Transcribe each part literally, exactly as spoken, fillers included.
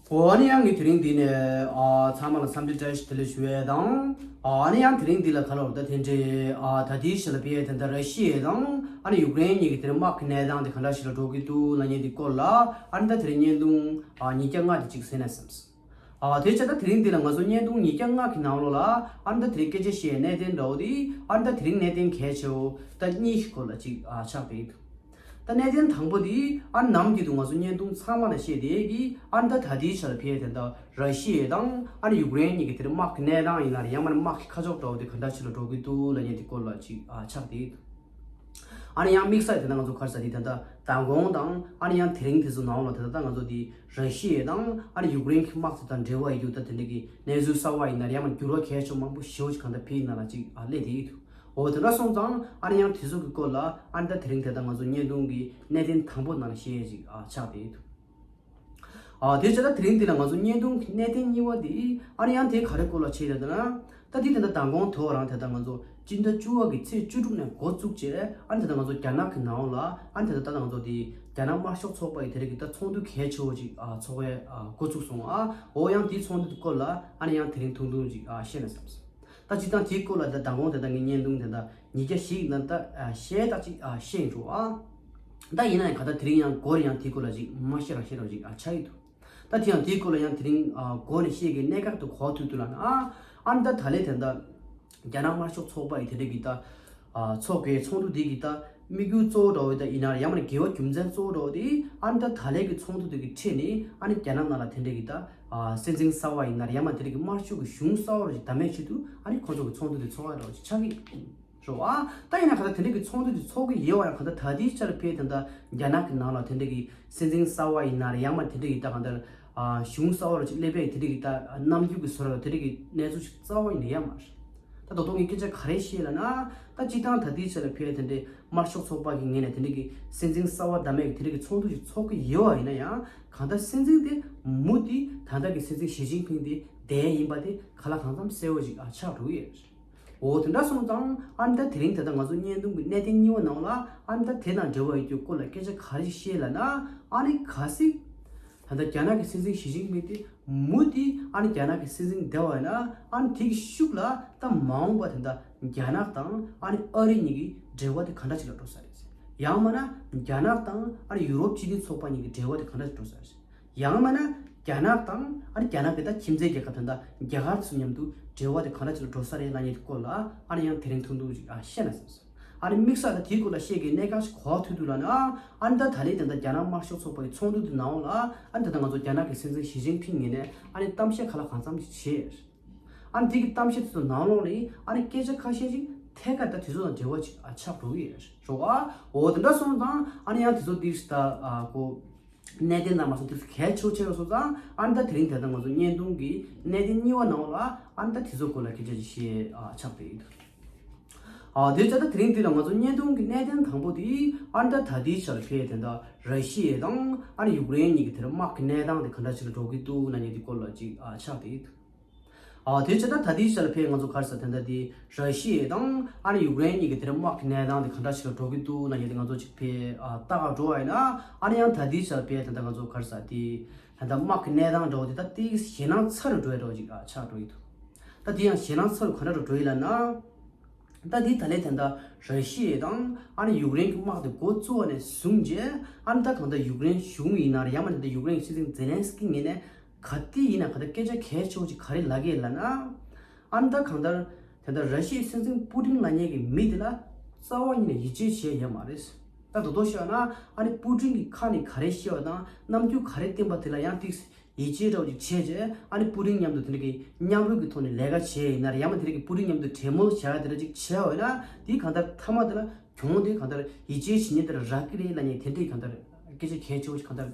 འོ་ཨ་ནི་ཡང་ངས་དེ་རིང་འདི་ནས་ཨ་ཚང་མ་ལ་འཚམས་འདྲི་བཀྲ་ཤིས་བདེ་ལེགས་ཞུ་ཡས་དང་། ཨ་ནི་ཡང་དེ་རིང་འདི་ལ་ག་ལ་བར་ད་དེ་འདྲའི་ཨ་ད་ལྟའི་ཆ་ལ་ཕེ་དེ་འདྲ་ར་ཤི་ཡ་དང་ཨ་ནི་ཡུཀ་རེན་གཉིས་ཀྱི་དེ་རིང་དམག་གི་གནས་སྟངས་དེ་ག་འདྲ་ཞིག་ལ་འགྲོ་གི་འདུག་ལབ་མཁན་དེ་སྐོར་ལ་ཨ་ནི་ད་དེ་རིང་བརྙན་ཐུང་ཨ་ཉིས་བརྒྱ་ལྔ་དེ་ཅིག་གསན་ན་བསམས། ཨ་དེ་བྱས་ད་དེ་རིང་འདི་ལ་ང་ཚོ་བརྙན་ཐུང་ཉིས་བརྒྱ་ལྔ་གི་ནང་ལོགས་ལ་ཨ་ནི་ད་དེ་རིང་སྐད་ཆ་བཤད་གནད་དོན་འདྲ་བོ་དེ་ཨ་ནི་ད་དེ་རིང་གནད་དོན་གལ་ཆེ་བོ་ད་གཉིས་ཤིག་སྐོར་ལ་ཅིག་ཨ་ཆགས་བསྡད་ཡོད། ད་གནད་དོན་དང་པོ་དེ་ཨ་ནི་ནམ་རྒྱུན་དུ་ང་ཚོ་བརྙན་ཐུང་ཚང་མ་ལ་བཤད་བསྡད་ཀྱི་ཨ་ནི་ད་ད་ལྟའི་ཆ་ལ་ཕེ་དེ་འདྲ་ར་ཤི་ཡ་དང་ཨ་ནི་ཡུཀ་རེན་གཉིས་ཀྱི་དེ་རིང་དམག་གི་གནས་སྟངས་ཡིན་ན་རེད། ཡང་མིན་ན་དམག་གི་ཁ་ཕྱོགས་འདྲ་བོ་དེ་ག་འདྲ་ཞིག་ལ་འགྲོ་གི་འདུག་ལབ་མཁན་དེ་སྐོར་ལ་ཅིག་ཨ་ཆགས་བསྡད་ཡོད། ཨ་ནི་ཡང་དམིགས་བསལ་དེ་འདྲ་ང་ཚོ་ག་རེ་ཟེར་དེ་ད་ལྟ་མདང་དགོང་དང་ཨ་ནི་ཡང་དེ་རིང་དེ་ཚོ་ནང་ལ་དེ་ད་ལྟ་ང་ཚོ་དེ་ར་ཤི་ཡ་དང་ཨ་ནི་ཡུཀ་རེན་གྱི་དམག་དེ་དང་འབྲེལ་བ་ཡོད་རྒྱུ་ད་དེ་འདྲ་གི་གནས་ཚུལ་གསར་བ་ཡིན་ན་ཡང་མིན་འགྱུར་བ་གལ་ཆེ་མང་པོ་ཞེ་པོ་ཅིག་གང་ལྟར་ཕེ་ཡིན་ན་ལ་ཅིག་ཨ་སླེབས་བསྡད་ཡོད་འདུག་འོ་དེ་འདྲ་སོང་ཙང་ཨ་ནི་ཡང་དེ་ཚོ་གི་སྐོར་ལ་ཨ་ནི་ད་དེ་རིང་དེ་ད་ང་ཚོ་བརྙན་ཐུང་གི་གནད་དོན་དང་པོ་ནང་ལ་བཤད་ཡས་ཅིག་ཨ་ཆགས་བསྡད་ཡོད་འདུག་ཨ་དེ་བྱས་ད་དེ་རིང་འདི་ལ་ང་ཚོ་བརྙན་ཐུང་གི་གནད་དོན་གཉིས་པ་དེ་ཨ་ནི་ཡང་དེ་ག་རེ་སྐོར་ལ་བྱས་ཡོད་ན། ད་འདི་དེ་འདྲ་མདང་དགོང་དེ་རང་དེ་ད་ང་ཚོ་སྤྱི་ཟླ་བཅུ་པ་གི་ཚེས་བཅུ་དྲུག་ནས་འགོ་བཙུགས་བྱས་ཨ་ནི་དེ་ད་ང་ཚོ་རྒྱ་ནག་གི་ནང་ལ་ཨ་ནི་དེ་ད་ད་ང་ཚོ་དེ་རྒྱ་ནག་དམར་ཤོག་ཚོགས་པ་ཡི་དེ་རིང་གི་ད་ཚོགས་འདུ་གལ་ཆེ་བོ་ཅིག་ཨ་ཚོགས་པའི་ཨ་འགོ་བཙུགས་སོང་། ཨ་འོ་ཡང་དེའི་ཚོགས་འདུ་དེ་སྐོར་ལ་ཨ་ནི་ཡང་དེ་རིང་ཐུང་ཐུང་ཅིག་ཨ་བཤད་ན་བསམས། ད་སྤྱིར་བཏང་དེའི་སྐོར་ལ་ད་མདང་དགོང་དེ་ད་ངའི་བརྙན་ཐུང་དེ་ད་ཉིས་བརྒྱ་ཞིག་ན་ད་ཨ་བཤད་ད་ཅིག་ཨ་བཤད་འགྲོ་ཨ། ད་ཡིན་ན་ཡང་ག་ད་དེ་རིང་ཡང་སྒོར་ཡང་དེའི་སྐོར་ལ་ཅིག་མ་བཤད་རང་བཤད་རང་ཅིག་ཨ་ཆགས་ཡོད་འདུག་ད་དེ་ཡང་དེའི་སྐོར་ལ་ཡང་དེ་རིང་ཨ་སྒོར་ནས་བཤད་ཀྱི་གནད་འགག་ཏུ་གོ་ཐུབ་འདུག་ལབ་ན་ཨ་ཨ་ནི་ད་ད་ལས་དེ་ད་རྒྱ་ནག་དམར་ཤོག་ཚོགས་པ་ཡི་དེ་འདྲ་གི་ད་ཨ་ཚོགས་ཀྱི་ཚོགས་འདུ་དེ་གི་ད་དམིགས་ཡུལ་གཙོ་བོ་འདྲ་བོ་ད་ཡིན་ན་ཡང་མ་ནི་དགེ་བ་རྒྱུ་མཚན་གཙོ་བོ་འདྲ་བོ་དེ་ཨ་ནི་ད་ད་ལས་ཀྱི་ཚོགས་འདུ་དེ་གི་ཁྲིད་ནས་ཨ་ནི་རྒྱ་ནག་ནང་ལ་དེ་འདྲ་གི་ད་ཨ་སྲིད་འཛིན་གསར་བ་ཡིན་ན་ཡང་མ་དེ་འདྲ་གི་དམར་ཤོག་གི་གཞུང་གསར་བ་རུ་ཞིག་བདམས་པའི་ཆེད་དུ་ཨ་ནི་ཁོང་ཚོ་གི་ཚོགས་འདུ་དེ་ཚོགས་ཡ་འདྲ་བོ་ཞིག་ཆགས་ཀྱི་ཡོད། རེད་བ། ད་ཡིན་ན་གང་ལྟར་དེ་འདྲ་གི་ཚོགས་འདུ་དེ་ཚོགས་ཀྱི་ཡོད་བ་ཡང་གང་ལྟར་ད་ལྟའི་ཆར་ཕེ་དེ་འདྲ་རྒྱ་ནག་གི་ནང་ལ་དེ་འདྲ་གི་སྲིད་འཛིན་གསར་བ་ཡིན་ན་རེད། ཡང་མ་དེ་འདྲ་གི་ད་གང་ལྟར་ཨ་གཞུང་གསར་བ་རུ་ཅིག་སླེབས་པའི་དེ་འདྲ་གི་ད་རྣམ་འགྱུར་གི་བཟོ་འདྲ་དེ་འདྲ་གི་གནས་ཚུལ་ཞིག་རྩ་བ་ཉིད་ནས་ཡོད་མ་རེད། ད་ད་དུང་ངས་སྐད་ཆ་ག་རེ་བཤད་ལབ་ན། ད་སྤྱིར་བཏང་ད་ལྟའི་ཆར་ལ་ཕེ་དེ་འདྲ་དམར་ཤོག་ཚོགས་པ་གི་ངོས་ནས་དེ་འདྲ་གི་སྲིད་འཛིན་གསར་བ་བདམས་པའི་དེ་འདྲ་གི་ཚོགས་འདུ་ཞིག་ཚོགས་ཀྱི་ཡོད་བ་ཡིན་ན་ཡང་གང་ལྟར་སྲིད་འཛིན་དེ་མུ་མཐུད་ད་ལྟ་གི་སྲིད་འཛིན་ཞི་ཅིན་ཕིང་དེ་བསྡད་ཡིན་པ་དེ་ག་ལ་གང་འཚམ་གསལ་བོ་ཞིག་ཨ་ཆགས་འགྲོ་གི་ཡོད་རེད། འོ་དེ་འདྲ་སོང་ཙང་ཨ་ནི་ད་དེ་རིང་ད་ལྟ་ང་ཚོ་བརྙན་ཐུང་གི་གནད་དོན་གཉིས་པ་ནང་ལ་ཨ་ནི་ད་དེ་དང་འབྲེལ་བ་ཡོད་རྒྱུ་སྐོར་ལ་སྐད་ཆ་ག་རེ་ཞིག་བཤད་ལབ་ན། ཨ་ནི་གལ་སྲིད་ད་ལྟ་རྒྱ་ནག་གི་སྲིད་འཛིན་ཞི་ཅིན་ཕིང་དེ་མུ་མཐུད་ཨ་ནི་རྒྱ་ནག་གི་སྲིད་འཛིན་བསྡད་པ་ཡིན་ན་ཨ་ནི་དེ་གི་ཤུགས་ལ་ད་མ་འོངས་པ་དེ་འདྲ་རྒྱ་ནག་དང་ཨ་ནི་ཨ་རི་གཉིས་ཀྱི་འབྲེལ་བ་དེ་ག་འདྲ་ཞིག་ལ་འགྲོ་ས་རེད། ཡང་མིན་ན་རྒྱ་ནག་དང་ཨ་ནི་ཡུ་རོབ་སྤྱི་མཐུན་ཚོགས་པ་གཉིས་ཀྱི་འབྲེལ་བ་དེ་ག་འདྲ་ཞིག་འགྲོ་ས་རེད། ཡང་མིན་ན་རྒྱ་ནག་དང་ཨ་ནི་རྒྱ་ནག་གི་ད་ཁྱིམ་མཚེས་རྒྱལ་ཁབ་དེ་འདྲ་རྒྱ་གར་ཚོ་མཉམ་དུ་འབྲེལ་བ་དེ་ག་འདྲ་ཞིག་ལ་འགྲོ་ས་རེད་ལབ་མཁན་དེ་སྐོར་ལ་ཨ་ནི་ཡང་དེ་རིང་ཐུང་ཐུང་ཞིག་ཨ་བཤད་ན་བསམས་སོང་། ཨ་ནི་དམིགས་བསལ་ད་དེའི་སྐོར་ལ་བཤད་མཁན་གནད་འགག་ཞིག་གོ་ཐུབ་འདུག་ལབ་ན། ཨ་ནི་ད་ད་ལན་དེ་འདྲ་རྒྱ་ནག་དམར་ཤོག་ཚོགས་པ་ཡི་ཚོགས་འདུ་དེ་ནང་ལ་ཨ་ནི་ད་ལྟ་ང་ཚོ་རྒྱ་ནག་གི་སྲིད་འཛིན་ཞི་ཅིན་ཕིང་ངོས་ནས་ཨ་ནི་གཏམ་བཤད་ག་ལ་གང་འཚམ་ཞིག་བྱས། ཨ་ནི་དེ་གི་གཏམ་བཤད་དེ་ཚོ་ནང་ལོགས་ནས་ཨ་ནི་སྐད་ཆ་ཁ་ཤས་ཤིག་ཐད་ཀར་ད་དེ་ཚོ་དང་འབྲེལ་བ་ཅིག་ཨ་ཆགས་འགྲོ་གི་ཡོད་རེད་བ། འོ་དེ་འདྲ་སོང་ཙང་ཨ་ནི་ཡང་དེ་ཚོ་དེ་ད་ཨ་གོ་གནད་དོན་དང་མ་སོང་དེ་ཚོ་གལ་ཆེ་ཆེ་བ་སོང་ཙང་ཨ་ནི་ད་དེ་རིང་དེ་ད་ང་ཚོ་བརྙན་ཐུང་གི་གནད་དོན་གཉིས་པ་ནང་ལ་ཨ་ནི་ད་དེ་ཚོ་སྐོར་ལ་སྐད་ཆ་ཅིག་བཤད་ཨ་ཆགས་བསྡད་ཡོད། ཨ་དེ་བྱས་ད་དེ་རིང་འདི་ལ་ང་ཚོ་བརྙན་ཐུང་གི་གནད་དོན་དང་པོ་དེ་ཨ་ནི་ད་ད་ལྟའི་ཆར་ཕེ་དེ་འདྲ་ར་ཤི་ཡ་དང་ཨ་ནི་ཡུཀ་རེན་གཉིས་ཀྱི་དེར་དམག་གི་གནས་སྟངས་དེ་ག་འདྲ་ཞིག་ལ་འགྲོ་གི་འདུག་ལབ་མཁན་དེ་སྐོར་ལ་ཅིག་ཨ་ཆགས་བསྡད་ཡོད། ཨ་དེ་བྱས་ད་ད་ལྟའི་ཆར་ལ་ཕེ་ང་ཚོ་ག་རེ་ཟེར་དེ་འདྲ་དེ་ར་ཤི་ཡ་དང་ཨ་ནི་ཡུཀ་རེན་གཉིས་ཀྱི་དེར་དམག་གི་གནས་སྟངས་དེ་ག་འདྲ་ཞིག་ལ་འགྲོ་གི་འདུག་ལབ་མཁན་དེ་ང་ཚོ་ཅིག་ཕེ་ཨ་ལྟ་ག་འགྲོ་བ་ཡིན་ན། ཨ་ནི་ཡང་ད་ལྟའི་ཆར་ཕེ་དེ་འདྲ་ང་ཚོ་ག་རེ་ཟེར་དེ་ད་ལྟ་དམག་གི་གནས་སྟངས་འདྲ་བོ་དེ་ད་དེ་ཞེད་སྣང་ཚ་རུ་འགྲོ་ཡ་འདྲ་བོ་ཅིག་ཨ་ཆགས་འགྲོ་ཡི་འདུག་ད་དེ་ཡང་ཞེད་སྣང་ཚ་རུ་ག་འདྲ་རུ་འགྲོ་ཡི་ལབ་ན། ད་དེ་ད་ལན་དེ་འདྲ་ར་ཤི་ཡ་དང་ཨ་ནི་ཡུཀ་རེན་གྱི་དམག་དེ་འགོ་བཙུགས་པ་ནས་བཟུང་རྗེས་ཨ་ནི་ད་གང་ལྟར་ཡུཀ་རེན་གཞུང་ཡིན་ན་རེད། ཡང་མིན་ན་ད་ཡུཀ་རེན་གྱི་སྲིད་འཛིན་ཛེ་ལན་སི་ཀི་ངོས་ནས་ག་དུས་ཡིན་ན་གང་ལྟར་སྐད་ཆ་གལ་ཆེ་བོ་ཅིག་ག་རེ་ལབ་ཀྱི་ཡོད་ལབ་ན། ཨ་ནི་ད་གང་ལྟར་དེ་འདྲ་ར་ཤི་ཡའི་སྲིད་འཛིན་པུ་ཏིན་ལབ་མཁན་གྱི་མི་དེ་ལ་རྩ་བ་ཉིད་ནས་ཡིད་ཆེས་བྱས་ཡོད་མ་རེད། ད་དོ་དོ་ཤོད་ན་ཨ་ནི་པུ་ཏིན་གྱི་ཁ་ནས་ག་རེ་བཤད་པ་དང་རྣམ་འགྱུར་ག་རེ་བསྟན་པ་དེ་ལ་ཡང་ཏིག་ཡིད་ཆེས་འདྲ་བོ་ཅིག་བྱས་རྗེས་ཨ་ནི་པུ་ཏིན་མཉམ་དུ་དེ་འདྲ་གི་མཉམ་རུབ་ཀྱི་ཐོག་ནས་ལས་ཀ་བྱས་ཡིན་ན་རེད། ཡང་མིན་དེ་འདྲ་གི་པུ་ཏིན་མཉམ་དུ་གྲོས་མོལ་བྱ་ཡ་དེ་འདྲ་ཅིག་བྱས་པ་ཡིན་ན་དེ་གང་ལྟར་མཐའ་མ་དེ་ལ་གྱོང་དེ་གང་ལྟར་ཡིད་ཆེས་བྱེད་མཁན་དེ་ལ་རག་གི་རེད་ལབ་མཁན་དེ་འདྲའི་གང་ལྟར་སྐད་ཆ་གལ་ཆེ་བོ་ཞིག་གང་ལྟར་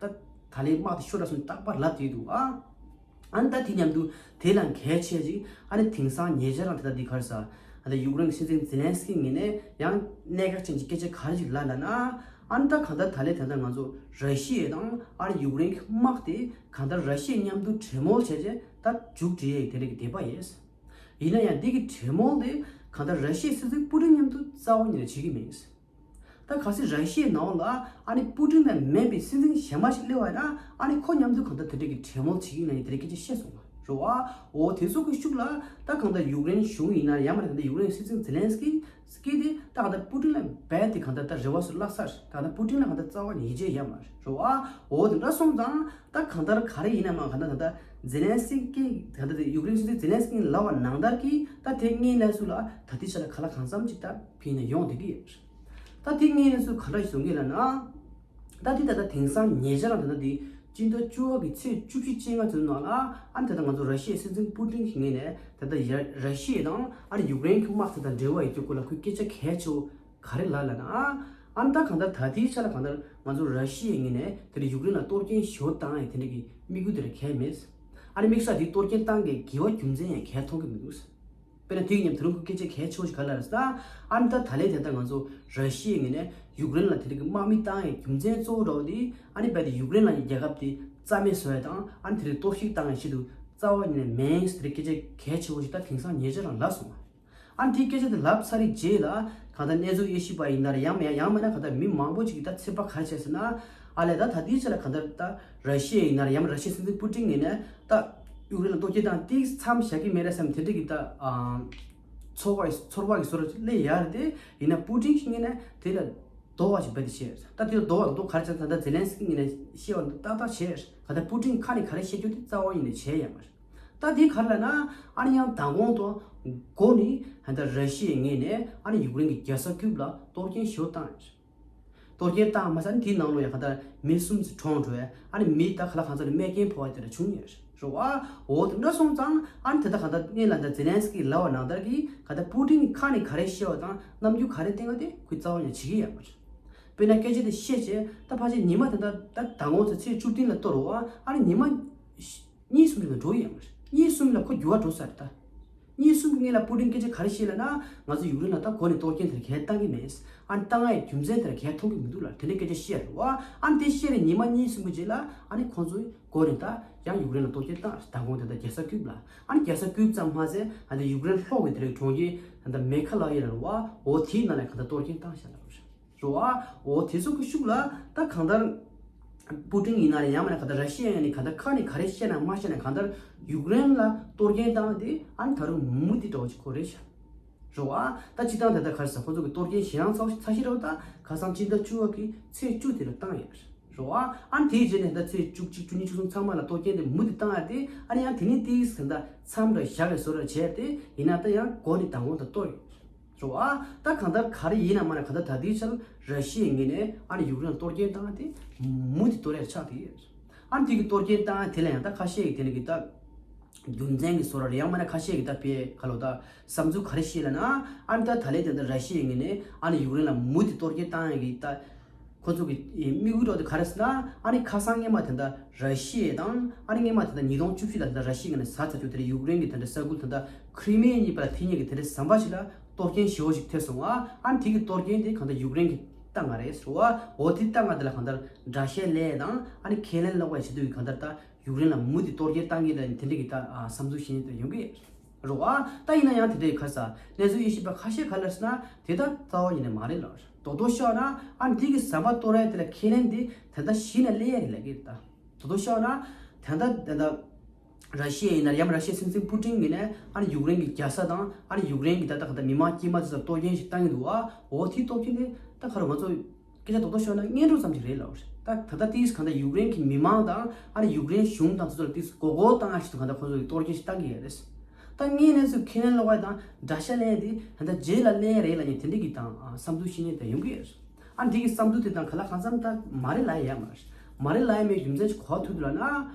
ད་ད་ལན་དམག་དེ་ཤོར་ར་སོང་རྟག་པར་ལབ་བསྡད་འདུག་ཨ། ཨ་ནི་ད་དེ་མཉམ་དུ་དེ་ལ་གལ་ཆེ་ཅིག་ཨ་ནི་དེང་སང་ཉེ་ཆར་རང་དེ་ད་འདི་ག་རེ་ཟེར། ཨ་ད་ཡུཀ་རེན་གྱི་སྲིད་འཛིན་ཛེ་ལན་སི་ཀི་ངོས་ནས་ཡང་གནད་འགག་ཅན་གྱི་སྐད་ཆ་ག་རེ་ཞིག་ལབ་ལབ་ན། ཨ་ནི་ད་གང་ལྟར་ད་ལན་དེ་འདྲ་ང་ཚོ་ར་ཤི་ཡ་དང་ཨ་ནི་ཡུཀ་རེན་གྱི་དམག་དེ་གང་ལྟར་ར་ཤི་ཡ་མཉམ་དུ་གྲོས་མོལ་བྱས་རྗེས་ད་མཇུག་སྒྲིལ་ཡས་དེ་འདྲ་གི་འདོད་པ་ཡོད། ཡིན་ན་ཡང་འདི་གི་གྲོས་མོལ་དེ་གང་ལྟར་ར་ཤི་ཡའི་སྲིད་འཛིན་པུ་ཏིན་མཉམ་དུ་རྩ་བ་ཉིད་ནས་བྱེད་ཀྱི་མེད། ད་གལ་སྲིད་ར་ཤི་ཡའི་ནང་ལ་ཨ་ནི་པུ་ཏིན་དང་མིན་པའི་སྲིད་འཛིན་གཞན་པ་ཞིག་སླེབས་པ་ཡིན་ན་ཨ་ནི་ཁོ་མཉམ་དུ་གང་ལྟར་དེ་འདྲ་གི་གྲོས་མོལ་བྱེད་ཀྱི་ཡིན་ལབ་ནས་དེ་འདྲ་སྐད་ཆ་བཤད་སོང་བ་རེད་བ། འོ་དེ་ཚོ་གི་ཤུགས་ལ་ད་གང་ལྟར་ཡུཀ་རེན་གཞུང་ཡིན་ན་ཡང་མིན་ན་གང་ལྟར་ཡུཀ་རེན་སྲིད་འཛིན་ཛེ་ལན་སི་ཀི་སི་ཀི་དེ་ད་གང་ལྟར་པུ་ཏིན་ལ་རྦད་དེ་གང་ལྟར་ད་རེ་བ་ཚོ་བརླག་ཚར། ད་གང་ལྟར་པུ་ཏིན་ལ་གང་ལྟར་རྩ་བ་ཉིད་ཆད་ཡོད་མ་རེད་བ། འོ་དེ་འདྲ་སོང་ཙང་ད་གང་ལྟར་ག་རེ་ཡིན་ན་མ་གང་ལྟར་ད་ལྟ་ཛེ་ལན་སི་ཀི་གང་ལྟར་ཡུཀ་རེན་སྲིད་འཛིན་ཛེ་ལན་སི་ཀི་ལབ་པ་ནང་ལྟར་གྱི་ད་དེ་སྔའི་གནས་ཚུལ་ལ་ད་ལྟའི་ཆ་ལ་གང་ལ་གང་འཚམ་ཅིག་ད་ཕན་ནས་ཡོང་བསྡད་ཀྱི་ཡོད་རེད། ད་དེ་སྔའི་གནས་ཚུལ་ག་འདྲ་ཞིག་བྱུང་གི་ལབ་ན། ད་དེ་ད་ལྟ་དེང་སང་ཉེ་ཆར་ལ་ད་ལྟ་དེ་སྤྱི་ཟླ་བཅུ་པ་གི་ཚེས་བཅུ་བཞི་བཅོ་ལྔ་ཚོའི་ནང་ལ་ཨ་ནི་ད་ལྟ་ང་ཚོ་ར་ཤི་ཡའི་སྲིད་འཛིན་པུ་ཏིན་གྱི་ངོས་ནས་ད་ལྟ་ཡ་ར་ཤི་ཡ་དང་ཨ་ནི་ཡུཀ་རེན་གྱི་དམག་དེ་དང་འབྲེལ་བ་ཡོད་རྒྱུ་སྐོར་ལ་ཁོས་སྐད་ཆ་གལ་ཆེ་བོ་ག་རེ་ལབ་ལབ་ན། ཨ་ནི་ད་གང་ལྟར་ད་ལྟའི་ཆ་ལ་གང་ལྟར་ང་ཚོ་ར་ཤི་ཡའི་ངོས་ནས་དེ་འདྲ་ཡུཀ་རེན་ལ་གཏོར་སྐྱོན་ཞེ་པོ་བཏང་ཡ་དེ་འདྲ་གི་དམིགས་ཡུལ་དེ་འདྲ་གང་ཡང་མེད། ཨ་ནི་དམིགས་བསལ་དེ་གཏོར་སྐྱོན་བཏང་གི་དགེ་བ་རྒྱུ་མཚན་ཡང་གང་ཡང་མཐོང་གི་མི་འདུག་དཔེར་ན་དེ་ཡིན་ནའང་དེ་རིང་ཁོས་སྐད་ཆ་གལ་ཆེ་བོ་ཞིག་ག་རེ་ལབ་རེད་ཟེར་ན། ཨ་ནི་ད་ད་ལན་དེ་ལྟར་ང་ཚོ་ར་ཤི་ཡའི་ངོས་ནས་ཡུཀ་རེན་ལ་དེ་རིང་གི་དམག་མི་བཏང་ཡའི་རྒྱུ་མཚན་གཙོ་བོ་འདྲ་བོ་དེ་ཨ་ནི་རྦད་དེ་ཡུཀ་རེན་ལ་ཡང་རྒྱལ་ཁབ་དེ་རྩ་མེད་བཟོ་ཡ་དང་ཨ་ནི་དེ་རིང་གཏོར་བཤིག་བཏང་ཡའི་ཆེད་དུ་རྩ་བ་ཉིད་ནས་མིན་ཟེར་སྐད་ཆ་གལ་ཆེ་བོ་ཞིག་ད་དེང་སང་ཉེ་ཆར་རང་ལབ་སོང་བ། ཨ་ནི་དེའི་སྐད་ཆ་དེ་ལབ་ཚར་བའི་རྗེས་ལ་གང་ལྟར་གནས་ཚུལ་དབྱེ་ཞིབ་པ་ཡིན་ན་རེད་ཡང་མིན་ཡང་མིན་ན་གང་ལྟར་མི་མང་པོ་ཅིག་གིས་ད་ཚོད་དཔག་ག་རེ་བྱས་ཟེར་ན། ཨ་ལས་ད་ད་ལྟའི་ཆ་ལ་གང་ལྟར་ད་ར་ཤི་ཡ་ཡིན་ན་རེད་ཡང་མིན་ར་ཤི་ཡའི་སྲིད་འཛིན་པུ་ཏིན་ངོས་ནས་ད་ཡུཀ་རེན་ལ་གཏོར་སྐྱོན་བཏང་ཏིག་མཚམས་བཞག་གི་མེད་རེད་བསམ་དེ་འདྲ་གི་ད་ཨ་ཚོར་བ་ཚོར་བ་གི་བཟོ་འདྲ་སླེབས་ཡོད་རེད་དེ། ཡིན་ན་པུ་ཏིན་གྱི་ངོས་ནས་དེ་ལ་དོགས་པ་ཞིག་རྦད་དེ་བྱས། ད་དེ་ལ་དོགས་པ་དང་དོགས་ག་རེ་བྱས་ད་ད་ཛེ་ལན་སི་ཀི་ངོས་ནས་བཤད་པ་ཏག་ཏག་བྱས། གང་ལྟར་པུ་ཏིན་ཁ་ནས་ག་རེ་བཤད་རྒྱུ་དེ་རྩ་བ་ཉིད་ནས་བྱས་ཡོད་མ་རེད། ད་དེ་ག་རེ་ལབ་ན་ཨ་ནི་ཡང་མདང་དགོང་དང་འགོ་ནས་ད་ལྟ་ར་ཤི་ཡའི་ངོས་ནས་ཨ་ནི་ཡུཀ་རེན་གྱི་རྒྱལ་ས་ཀིབ་ལ་གཏོར་སྐྱོན་ཞེ་པོ་བཏང་ཡོད། གཏོར་སྐྱོན་བཏང་མ་ཟད་དེའི་ནང་ལོགས་ཡང་གང་ལྟར་མི་གསུམ་ཙམ་གྲོངས་འགྲོ་བས། ཨ་ནི་མི་ད་ག་ལ་གང་འཚམ་ལ་རྨས་སྐྱོན་ཕོག་པ་དེ་འདྲ་བྱུང་ཡོད་རེད་བ། འོ་དེ་འདྲ་སོང་ཙང་ཨ་ནི་དེ་ད་གང་ལྟར་སྔོན་ལ་ད་ཛེ་ལན་སི་ཀི་ལབ་པ་ནང་ལྟར་གྱི་གང་ལྟར་པུ་ཏིན་གྱི་ཁ་ནས་ག་རེ་བཤད་པ་དང་རྣམ་འགྱུར་ག་རེ་བསྟན་པ་དེ་ཁོས་རྩ་བ་ཉིད་ནས་བྱེད་ཀྱི་ཡོད་མ་རེད། དཔེར་ན་སྐད་ཆ་དེ་བཤད་བྱས་ད་ཕལ་ཆེར་ཉི་མ་དེ་ད་ད་མདང་དགོང་ཚེས་བཅུ་བདུན་ལ་གཏོར་བ། ཨ་ནི་ཉི་མ་གཉིས་གསུམ་རིང་ལ་འགྲོ་ཡི་ཡོད་མ་རེད། གཉིས་གསུམ་ལ་ཁོ་འགྱུར་བ་འགྲོ་ས་རེད་ད། གཉིས་གསུམ་གྱི་སྔོན་ལ་པུ་ཏིན་སྐད་ཆ་ག་རེ་བཤད་ལབ་ན། ང་ཚོ་ཡུཀ་རེན་ལ་ད་འགོ་ནས་གཏོར་སྐྱོན་དེ་གས་བཏང་གི་མེད། ཨ་ནི་བཏང་ཡའི་རྒྱུ་མཚན་དེ་གས་མཐོང་གི་མི་འདུག་ལ་དེ་འདྲའི་སྐད་ཆ་བཤད་རེད་བ། ཨ་ནི་དེ་བཤད་རེད་ཉི་མ་གཉིས་གསུམ་གྱི་རྗེས་ལ་ཨ་ནི་ཁོང་ཚོས་འགོ་ནས་ད་ཡང་ཡུཀ་རེན་ལ་གཏོར་སྐྱོན་བཏང་རེད། མདང་དགོང་དེ་ད་རྒྱལ་ས་ཀིབ་ལ། ཨ་ནི་རྒྱལ་ས་ཀིབ་ཙམ་མ་ཟད་ཨ་ནི་ཡུཀ་རེན་ལྷོ་གི་དེ་རིང་གྲོང་ཁྱེར་ད་ལྟ་མེ་ཁ་ལ་ཡ་རེད་བ། འོ་དེའི་ནང་ལ་ག་ད་གཏོར་སྐྱོན་བཏང་བཞག་ལ་རེད། རེད་བ། འོ་དེ་ཚོ་གི་ཤུགས་ལ་ད་གང་ལྟར་པུ་ཏིན་ཡིན་ན་རེད་ཡང་མིན་ན་གང་ལྟར་ར་ཤི་ཡ་ཡིན་ན་གང་ལྟར་ཁ་ནས་ག་རེ་བཤད་ན་མ་བཤད་ན་གང་ལྟར་ཡུཀ་རེན་ལ་གཏོར་སྐྱོན་བཏང་དེ་ཨ་ནི་ད་རུང་མུ་མཐུད་འདྲ་བོ་ཅིག་ཁོ་རེད་ཤག་རེད་བ། ད་སྤྱིར་བཏང་དེ་ལྟར་ག་རེ་ཟེར་ཁོ་ཚོ་གི་གཏོར་སྐྱོན་ཞེ་དྲག་ཚ་ཚ་ཤི་རེད་བ། ད་ཁ་སང་སྤྱི་ཟླ་བཅུ་པ་གི་ཚེས་བཅུ་དེ་ལ་བཏང་ཡོད་རེད་བ། ཨ་ནི་དེའི་རྗེས་ནས་ད་ཚེས་བཅུ་གཅིག་བཅུ་གཉིས་བཅུ་གསུམ་ཚང་མ་ལ་གཏོར་སྐྱོན་དེ་མུ་མཐུད་བཏང་ཡོད་དེ། ཨ་ནི་ཡང་དེ་ནས་ཏིག་ཙམ་ད་མཚམས་རེ་བཞག་རེ་བཟོ་རེ་བྱས་ཏེ་ཡིན་ན་ད་ཡང་འགོ་ནས་མདང་དགོང་ད་གཏོར་ཡོད། རེད་བ། ད་གང་ལྟར་ག་རེ་ཡིན་ན་མ་ན་གང་ལྟར་ད་ལྟའི་ཆར་ར་ཤི་ཡའི་ངོས་ནས་ཨ་ནི་ཡུཀ་རེན་ལ་གཏོར་སྐྱོན་བཏང་སྟེ་མུ་མཐུད་གཏོར་ཡ་ཆགས་ཏེ་ཡོད། ཨ་ནི་དེ་གི་གཏོར་སྐྱོན་བཏང་དེ་ལ་ཡང་ད་ཁ་ཤས་ཀྱིས་དེ་ནི་གི་ད་རྒྱུ་མཚན་གྱི་བཟོ་འདྲ་རེད་ཡང་མ་ན་ཁ་ཤས་ཀྱིས་ད་དཔེ་ག་ལོ་ད་བསམ་ཚུལ་ག་རེ་བཤད་ལབ་ན། ཨ་ནི་ད་ད་ལན་དེ་ད་ར་ཤི་ཡའི་ངོས་ནས་ཨ་ནི་ཡུཀ་རེན་ལ་མུ་མཐུད་གཏོར་སྐྱོན་བཏང་ཡ་གི་ད་ཁོ་ཚོ་གི་དམིགས་ཡུལ་འདྲ་བོ་དེ་ག་རེ་ཟེར་ན། ཨ་ནི་ཁ་སང་སྔོན་མ་དེ་འདྲ་ར་ཤི་ཡ་དང་ཨ་ནི་སྔོན་མ་དེ་འདྲ་ཉིས་སྟོང་བཅུ་བཞི་ལ་དེ་འདྲ་ར་ཤི་ཡའི་ངོས་ནས་ཟ་ཚར་རྒྱུ་དེ་འདྲ་ཡུཀ་རེན་གྱི་དེ་འདྲ་ས་ཁུལ་དེ་འདྲ་ཁྲི་མེ་གཉིས་བར་ཐེ་ཉེ་གི་དེ་འདྲ་ཟམ་པ་ཞིག་ལ་གཏོར་སྐྱོན་ཞེ་པོ་ཞིག་ཐེབས་སོང་བ། ཨ་ནི་དེ་གི་གཏོར་སྐྱོན་དེ་གང་ལྟར་ཡུཀ་རེན་གྱིས་བཏང་བ་རེད་ཟེར་བ། འོ་དེ་བཏང་བ་དེ་ལ་གང་ལྟར་དགྲ་ཤ་ལེན་དང་ཨ་ནི་ཁས་ལེན་སློག་པའི་ཆེད་དུ་གི་གང་ལྟར་ད་ཡུཀ་རེན་ལ་མུ་མཐུད་གཏོར་སྐྱོན་བཏང་གི་ལ་དེ་འདྲ་གི་ད་བསམ་ཚུལ་བཤད་མཁན་དེ་ཡོང་གི་རེད་བ། ད་ཡིན་ན་ཡང་དེ་འདྲའི་ཁ་ས་གནས་ཚུལ་དབྱེ་ཞིབ་པ་ཁ་ཤས་ག་ལ་ཟེར་ན་དེ་ད་རྩ་བ་ཉིད་ནས་མ་རེད་ལབ་རེད། རྡོག་རྡོག་ཤོད་ན་ཨ་ནི་དེ་གི་ཟམ་པ་གཏོར་ཡ་དེ་ལ་ཁས་ལེན་དེ་ད་ལྟ་གཞི་ནས་སླེབས་ཡ་རེད་ལབ་ཀྱི་རེད་ད། རྡོག་རྡོག་ཤོད་ན་ད་ལྟ་ད་ལྟ་ར་ཤི་ཡ་ཡིན་ན་ཡང་ར་ཤི་ཡའི་སྲིད་འཛིན་པུ་ཏིན་གྱིས་ནས་ཨ་ནི་ཡུཀ་རེན་གྱི་རྒྱལ་ས་དང་ཨ་ནི་ཡུཀ་རེན་གྱི་ད་ལྟ་ག་ད་མི་མང་དཀྱུས་མ་དེ་ཚོ་གཏོར་སྐྱོན་ཞིག་བཏང་གི་འདུག་བ། འོ་དེའི་གཏོར་སྐྱོན་དེ་ད་ག་རེ་ང་ཚོ་སྐད་ཆ་རྡོག་རྡོག་ཤོད་ན་སྔོན་འགྲོ་ཙམ་ཞིག་རེད་ལབ་རེད། ད་ད་ལྟ་དེ་ག་ད་ཡུཀ་རེན་གྱི་མི་མང་དང་ཨ་ནི་ཡུཀ་རེན་གཞུང་དང་དེ་ཚོ་ལ་དེ་མགོ་སྐོར་བཏང་ཡ་ཞིག་ཏུ་ག་ད་ཁོ་ཚོ་གི་གཏོར་སྐྱོན་ཞིག་བཏང་གི་ཡོད་རེད། ད་ངས་གནས་ཚུལ་ཁས་ལེན་སློག་པ་དང་དགྲ་ཤ་ལེན་དེ་ད་ལྟ་རྗེས་ལ་ལེན་རེད་ལབ་ནས་དེ་འདྲ་གི་དང་བསམ་ཚུལ་བཤད་མཁན་དེ་ཡོང་གི་ཡོད་རེད། ཨ་འདི་གི་བསམ་ཚུལ་དེ་དང་ག་ལ་གང་འཚམ་ད་མ་རེད་ལབ་ཡ་མ་རེད། མ་རེད་ལབ་ཡ་མེད་རྒྱུ་མཚན་ཅིག་ག་པར་ཐུག་འདུག་ལབ་ན།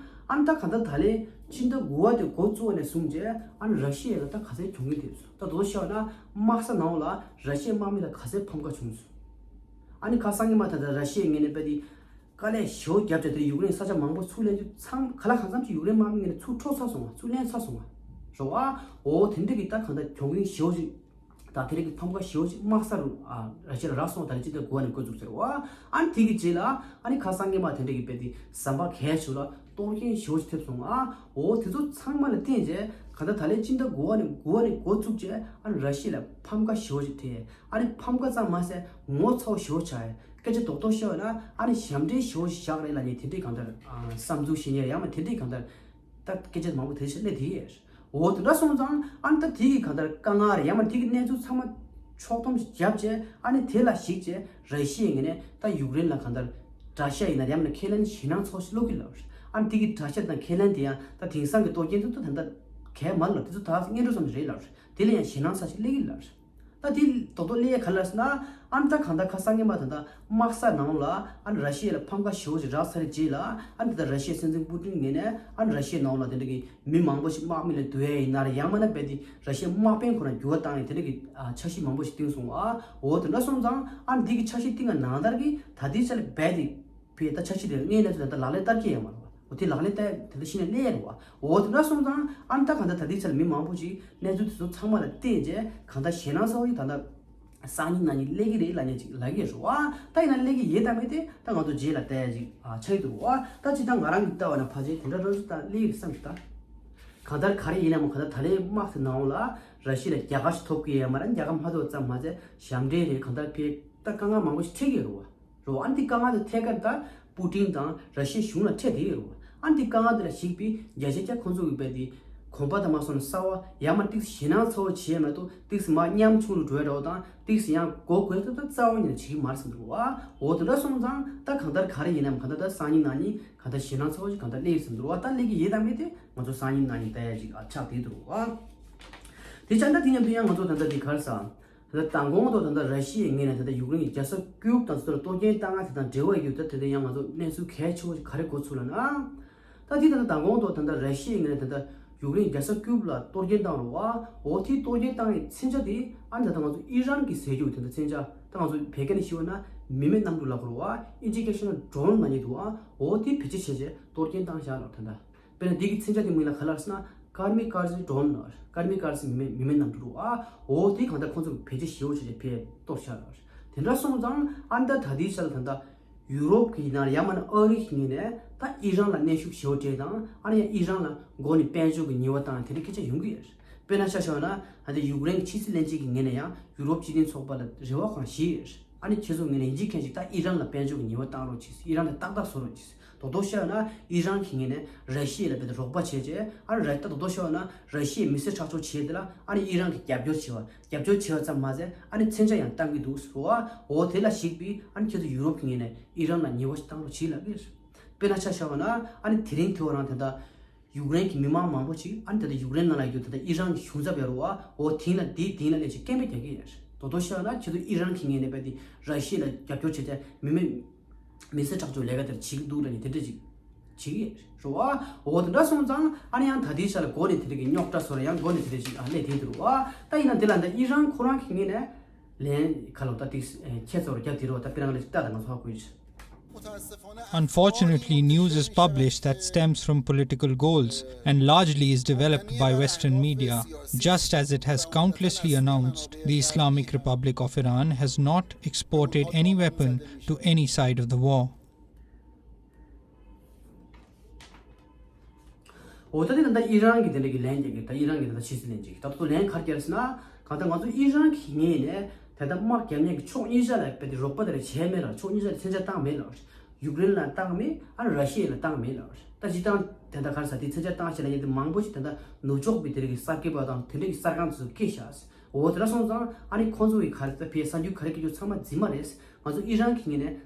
ཨ་ནི་ད་ག་ད་ད་ལན་སྤྱི་ཟླ་དགུ་པ་དེ་འགོ་བཙུགས་པ་ནས་བཟུང་རྗེས་ཨ་ནི་ར་ཤི་ཡ་ལ་ད་ག་ཚད་གྱོང་གུན་ཐེབས་སོང་། ད་དོ་ཤོད་ན་དམག་ས་ནང་ལ་ར་ཤི་ཡའི་དམག་མི་ལ་ག་ཚད་ཕམ་ཁ་བྱུང་སོང་། ཨ་ནི་ཁ་སང་གི་མ་ད་ད་ར་ཤི་ཡའི་ངོས་ནས་རྦད་དེ་དཀའ་ལས་ཞེ་པོ་བརྒྱབ་བྱས་དེ་ཡུཀ་རེན་ས་ཆ་མང་པོ་ཚུར་ལེན་རྒྱུ་ཚང་ག་ལ་གང་འཚམ་ཅིག་ཡུཀ་རེན་དམག་མི་ངོས་ནས་ཚུར་འཕྲོག་ཚར་སོང་བ། ཚུར་ལེན་ཚར་སོང་བ་རེད་བ། འོ་དེ་འདྲ་གི་ད་གང་ད་གྱོང་གུན་ཞེ་པོ་ཅིག་ད་དེ་རིང་གི་ཕམ་ཁ་ཞེ་པོ་ཅིག་དམག་སར་ཨ་ར་ཤི་ཡ་ལ་རག་སོང་། ད་རེས་སྤྱི་ཟླ་དགུ་པ་ནས་འགོ་བཙུགས་ཟེར་བ། ཨ་ནི་དེ་གི་རྗེས་ལ་ཨ་ནི་ཁ་སང་སྔོན་མ་དེ་འདྲ་གི་རྦད་དེ་ཟམ་པ་གས་ཞིག་ལ་གཏོར་སྐྱོན་ཞེ་པོ་ཅིག་ཐེབས་སོང་ཨ། འོ་དེ་ཚོ་ཚང་མ་ལ་བརྟེན་བྱས་ ད་ལྟ་ད་ལན་སྤྱི་ཟླ་དགུ་པ་ནས་དགུ་པ་ནས་འགོ་བཙུགས་བྱས་ཨ་ནི་ར་ཤི་ཡ་ལ་ཕམ་ཁ་ཞེ་པོ་ཞིག་ཐེབས། ཨ་ནི་ཕམ་ཁ་ཙམ་མ་ཟད་ངོ་ཚ་པོ་ཞེ་པོ་ཆགས། སྐད་ཆ་རྡོག་རྡོག་བཤད་པ་ན་ཨ་ནི་ཞབས་འདྲེན་ཞེ་པོ་ཞིག་བཞག་རེད་ལབ་མཁན་དེ་འདྲའི་གང་ལྟར་ཨ་བསམ་ཚུལ་བཤད་མཁན་ཡང་མ་དེ་འདྲའི་གང་ལྟར་ད་སྐད་ཆ་མང་པོ་དེ་འདྲ་ཞིག་སླེབས་བསྡད་ཡོད། འོ་དེ་འདྲ་སོང་ཙང་ཨ་ནི་ད་དེ་གི་གང་ལྟར་དཀའ་ངལ་རེད། ཡང་མ་དེ་གི་གནས་ཚུལ་ཚང་མ་ཕྱོགས་བསྡོམས་ཤིག་བརྒྱབ་བྱས་ཨ་ནི་དེ་ལ་གཞིགས་བྱས་ར་ཤི་ཡའི་ངོས་ནས་ད་ཡུཀ་རེན་ལ་གང་ལྟར་དགྲ་ཤ་ཡིན་ན་ཡང་མིན་ན་ཁས་ལེན་ཞེད་སྣང་ཚ་པོ་ཞིག་སློག་གི་ལབ་རེད། ཨ་ནི་དེ་གི་དགྲ་ཤ་དང་ཁས་ལེན་དེ་ཡང་ད་དེང་སང་གི་གཏོར་སྐྱོན་དེ་ད་ད་ལྟ་གས་མ་ལབ། དེ་ཚོ་ད་སྔོན་འགྲོ་ཙམ་རེད་ལབ་རེད། དེ་ལ་ཡང་ཞེད་སྣང་ཚ་ཞིག་སླེབས་ཀྱི་ལབ་རེད། ད་དེ་རྡོག་རྡོག་སླེབས་ཡ་ག་ལ་ཟེར་ན་ཨ་ནི་ད་གང་ལྟར་ཁ་སང་ཉིན་མ་ད་ད་དམག་ས་ནང་ལ་ཨ་ནི་ར་ཤི་ཡ་ལ་ཕམ་ཁ་ཞེ་པོ་ཞིག་རག་ཚར་རྗེས་ལ་ཨ་ནི་ད་ད་ར་ཤི་ཡའི་སྲིད་འཛིན་པུ་ཏིན་ངོས་ནས་ཨ་ནི་ར་ཤི་ཡའི་ནང་ལ་དེ་འདྲ་གི་མི་མང་པོ་ཞིག་དམག་མི་ལ་བསྡུ་ཡ་ཡིན་ན་རེད། ཡང་མིན་ན་རྦད་དེ་ར་ཤི་ཡའི་དམག་དཔོན་ཁོ་རང་འགྱུར་བ་བཏང་ཡ་དེ་འདྲ་གི་འཆར་གཞི་མང་པོ་ཞིག་བཏིང་སོང་བ། འོ་དེ་འདྲ་སོང་ཙང་ཨ་ནི་འདི་གི་འཆར་གཞི་བཏིང་བ་ནང་ལྟར་གི་ད་ལྟའི་ཆ་ལ་རྦད་དེ་བས་ད་འཆར་གཞི་དེ་དངོས་གནས་ཚུལ་ད་ལག་ལེན་བསྟར་གྱི་ཡོད་མ་རེད་བ། འོ་དེ་ལག་ལེན་བསྟར་དེ་འདྲ་ཤི་ནས་སླེབས་ཡ་རེད་བ། འོ་དེ་འདྲ་སོང་ཙང་ཨ་ནི་ད་གང་ལྟར་ད་ལྟའི་ཆ་ལ་མི་མང་པོ་ཞིག་གནས་ཚུལ་དེ་ཚོ་ཚང་མ་ལ་བལྟས་རྗེས་གང་ལྟར་ཞེད་སྣང་ཚ་པོ་ཞིག་ད་ལྟ་སང་ཉིན་གནངས་ཉིན་སླེབས་ཀྱི་རེད་ལབ་མཁན་ཅིག་ལབ་ཀྱི་ཡོད་རེད་བ། ད་ཡིན་ན་སླེབས་ཀྱི་ཡོད་དམ་མེད་དེ་ད་ང་ཚོ་རྗེས་ལ་བལྟ་ཡ་ཅིག་ཨ་ཆགས་ཀྱི་འདུག་བ། ད་སྤྱིར་བཏང་ང་རང་གིས་བལྟ་བ་ན་ཕལ་ཆེར་དེ་འདྲ་རང་བཞིན་ད་སླེབས་ཀྱི་རེད་བསམ་གྱི། ད་གང་ལྟར་ག་རེ་ཡིན་ནའང་གང་ལྟར་ད་ལན་དམག་དེ་ནང་ལ་ར་ཤི་ཡ་ལ་རྒྱལ་ཁ་ཞིག་ཐོབ་ཀྱི་ཡོད་མ་རེད། རྒྱལ་ཁ་མ་ཐོབ་ཙམ་མ་ཟད་ཞབས་འདྲེན་རེད། གང་ལྟར་ཕར་ད་དཀའ་ངལ་མང་པོ་ཞིག་འཕྲད་ཀྱི་ཡོད་རེད་བ། རོ། ཨ་ནི་དཀའ་ངལ་དེ་ཐད་ཀར་ད་པུ་ཏིན་དང་ར་ཤི་ཡའི་གཞུང་ལ་འཕྲད་བསྡད་ཡོད་རེད། ཨ་ནི་དཀའ་ངལ་དེ་ལ་གཞིགས་པའི་རྒྱ་ཆེ་རྒྱ་ཁོང་ཚོ་གི་རྦད་དེ་གོམ་པ་དང་མ་སོང་ན་གསར་པ་ཡང་མ་ཏིག་ཞེད་སྣང་ཚ་པོ་བྱས་མ་གཏོགས་ཏིག་མ་ཉམ་ཆུང་རུ་འགྲོ་ཡ་འདྲ་བོ་དང་ཏིག་ཡང་གོ་དགོས་ད་ད་རྩ་བ་ཉིད་ནས་བྱེད་ཀྱི་མ་རེད་བསམ་འདུག་བ། འོ་དེ་འདྲ་སོང་ཙང་ད་གང་ལྟར་ག་རེ་ཡིན་ནའང་གང་ལྟར་ད་སང་ཉིན་གནངས་ཉིན་གང་ལྟར་ཞེད་སྣང་ཚ་པོ་ཞིག་གང་ལྟར་སླེབས་ཡོད་བསམ་འདུག་བ། ད་སླེབས་ཀྱི་ཡོད་དམ་མེད་དེ་ང་ཚོ་སང་ཉིན་གནངས་ཉིན་ལྟ་ཡ་ཅིག་ཨ་ཆགས་བསྡད་འདུག་བ། དེ་ཆ་འདྲ་དེ་མཉམ་དུ་ཡང་ང་ཚོ་ད་ལྟ་དེ་ག་རེ་ཟ། ད་ལྟ་མདང་དགོང་དུ་ད་ལྟ་ར་ཤི་ཡའི་ངོས་ནས་ད་ལྟ་ཡུཀ་རེན་གྱི་རྒྱལ་ས་ཀིའུབ་དང་སོ་སོར་གཏོར་སྐྱོན་བཏང་ཡ་དེ་དང་འབྲེལ་བ་ཡོད། ད་དེ་ལྟ་ཡང་ང་ཚོ་གནས་ཚུལ་གལ་ཆེ་བོ་ཞིག་ག་རེ་གོ་ཚུལ་ལ་ན། ད་དེ་ད་ལྟ་མདང་དགོང་དུ་ད་ལྟ་ར་ཤི་ཡའི་ངོས་ནས་ད་ལྟ་ཡུཀ་རེན་གྱི་རྒྱལ་ས་ཀིའུབ་ལ་གཏོར་སྐྱོན་བཏང་རོ་བ། འོ་དེ་གཏོར་སྐྱོན་བཏང་ཡའི་མཚོན་ཆ་དེ་ཨ་ནི་ད་ལྟ་ང་ཚོ་ཨི་རན་གྱིས་ཟེར་རྒྱུ་དེ་འདྲ་མཚོན་ཆ་ད་ང་ཚོ་བོད་སྐད་ནས་ཞུས་པ་ན་མི་མེད་གནམ་གྲུ་ལབ་དགོས་རོ་བ། ཨིན་ཇི་སྐད་ཤོད་ན་ཌོ་རོན་ལབ་མཁན་འདུག་བ། འོ་དེ་བེད་སྤྱོད་བྱས་རྗེས་གཏོར་སྐྱོན་བཏང་བཞག་ལབ་ད་ལྟ། དཔེར་ན་འདི་གི་མཚོན་ཆ་དེ་མིང་ལ་ག་ལབ་ཟེར་ན་ཀར་མི་ཀར་སི་ཌོ་རོན་ལབ། ཀར་མི་ཀར་སི་མི་མེད་མི་མེད་གནམ་གྲུ་རུ་ཨ། འོ་དེ་གང་ལྟར་ཁོང་ཚོ་གི་བེད་སྤྱོད་ཞེ་པོ་བྱས་ཏེ་ཕར་གཏོར་བཞག་ལབ། དེ་འདྲ་སོང་ཙང་ཨ་ནི་ད་ད་ལྟའི་ཆ་ལ་ད་ལྟ་ཡུ་རོབ་ཀྱི་ཡིན་ན་ཡང་མིན་ན་ཨ་རི་གི་ངོས་ནས་ད་ཨི་རན་ལ་གནོན་ཤུགས་ཞེ་པོ་སྤྲད་དང་ཨ་ནི་ཡང་ཨི་རན་ལ་མགོ་ནས་དཔལ་འབྱོར་གྱི་ཉེས་པ་བཏང་དེ་འདྲའི་སྐད་ཆ་ཡོང་གི་ཡོད། དཔེར་ན་ཆ་བཞག་ན་ད་ལྟ་ཡུཀ་རེན་གྱི་ཕྱི་སྲིད་བློན་ཆེན་གྱི་ངོས་ནས་ཡང་ཡུ་རོབ་སྤྱི་མཐུན་ཚོགས་པ་ལ་རེ་བ་གང་ཞིག་ཡོད། ཨ་ནི་ཁྱེད་ཚོ་ངོས་ནས་ཡིན་གཅིག་མཁན་གཅིག་ད་ཨི་རན་ལ་དཔལ་འབྱོར་གྱི་ཉེས་པ་བཏང་རོགས་གྱིས། ཨི་རན་ལ་ཏག་ཏག་བཟོ་རོགས་གྱིས། རྡོག་རྡོག་བཤད་ན་ཨི་རན་གྱི་ངོས་ནས་ར་ཤི་ཡ་ལ་རྦད་དེ་རོགས་པ་བྱས་རྗེས་ཨ་ནི་ར་ད་རྡོག་རྡོག་བཤད་ན་ར་ཤི་ཡའི་མི་སེར་ཁྲག་སྦྱོར་བྱས་དེ་ལ་ཨ་ནི་ཨི་རན་གྱིས་རྒྱབ་སྐྱོར་བྱས་པ། རྒྱབ་སྐྱོར་བྱས་པ་ཙམ་མ་ཟད་ཨ་ནི་མཚོན་ཆ་ཡང་བཏང་གི་འདུག་ཟེར་བ། འོ་དེ་ལ་གཞིགས་པའི་ཨ་ནི་ཁྱེད་ཚོ་ཡུ་རོབ་ཀྱི་ངོས་ནས་ཨི་རན་ལ་ཉེས་པ་ཞིག་བཏང་རོགས་གྱིས་ལབ་ཀྱི་རེད། དཔེར་ན་ཆ་བཞག་པ་ན་ཨ་ནི་དེ་རིང་དེ་བ་རང་དེ་འདྲ་ཡུཀ་རེན་གྱི་མི་མང་མང་པོ་ཞིག་ཨ་ནི་ད་ལྟ་ཡུཀ་རེན་ནང་ལ་ཡོད་ད་ལྟ་ཨི་རན་གྱི་གཞུང་ཚབ་ཡོད་རེད་བ། འོ་དེ་ལ་དེའི་སྟེང་ལ་སླེབས་ཤིག་སྐད་འབོད་རྒྱག་གི་ཡོད་རེད། རྡོག་རྡོག་བཤད་ན་ཁྱེད་ཚོ་ཨི་རན་གྱི་ངོས་ནས་རྦད་དེ་ར་ཤི་ཡ་ལ་རྒྱབ་སྐྱོར་བྱས་ཏེ་མི་མེད་མི་སེར་ཁྲག་སྦྱོར་ལས་ཀ་དེར་བྱེད་ཀྱི་འདུག་ལབ་ནས་དེ་འདྲ་ཅིག་བྱེད་ཀྱི་ཡོད་རེད་བ། འོ་དེ་འདྲ་སོང་ཙང་ཨ་ནི་ཡང་ད་ལྟའི་ཆ་ལ་འགོ་ནས་དེ་འདྲ་གི་རྙོག་དྲ་བཟོ་ར་ཡང་འགོ་ནས་དེ་འདྲ་ཅིག་ཨ་སླེབས་བསྡད་འདུག་རེད་བ། ད་ཡིན་ན་དེ་ལ་ད་ཨི་རན་ཁོ་རང་གི་ངོས་ནས་ལན་ག་ལབ་ད་ཏིག་ཁྱེད་ཚོར་རྒྱབ་དེ་རེད་བ། ད་དཔེ་རང་ལ་ཅིག་ལྟ་དང་ང་ཚོ་ཧ་གོ་ཡོད། Unfortunately, news is published that stems from political goals and largely is developed by Western media. Just as it has countlessly announced, the Islamic Republic of Iran has not exported any weapon to any side of the war. འོ་ད་དེ་ད་ལྟ་ཨི་རན་གྱི་དེ་འདྲ་གི་ལན་རྒྱག་གི། ད་ཨི་རན་གྱི་ད་ལྟ་ཕྱི་སྲིད་བློན་ཆེན་གྱི་ད་ལྟ་ལན་ག་རེ་རྒྱག་ཟེར་ན། གང་ལྟར་ང་ཚོ་ཨི་རན་གྱི་ངོས་ནས་ད་ལྟ་དམག་རྒྱག་མཁན་གྱི་ཕྱོགས་གཉིས་ཆ་ལ་རྦད་དེ་རོགས་པ་དེ་འདྲ་བྱས་མེད་ལ། ཕྱོགས་གཉིས་ཆ་ལ་མཚོན་ཆ་བཏང་མེད་ལ། ཡུཀ་རེན་ལ་བཏང་མེད། ཨ་ར་ཤི་ཡ་ལ་བཏང་མེད་ལ། ད་སྤྱིར་བཏང་དེ་འདྲ་ག་རེ་ཟ་དེ་མཚོན་ཆ་བཏང་བྱས་ལ་ཡིན་དེ་མང་པོ་ཞིག་ད་ལྟ་ནུབ་ཕྱོགས་པའི་དེ་འདྲ་གི་གསར་འགོད་པ་དང་དེ་འདྲ་གི་གསར་ཁང་དེ་ཚོ་སྐད་བཞག་འོ་དེ་འདྲ་སོང་ཙང་ཨ་ནི་ཁོང་ཚོ་གི་ག་རེ་ད་ཕའི་གསར་འགྱུར་ག་རེ་སྐད་རྒྱུ་ཚང་མ་རྫུན་མ་རེད། ང་ཚོ་ཨི་རན་གྱི་ངོས་ནས་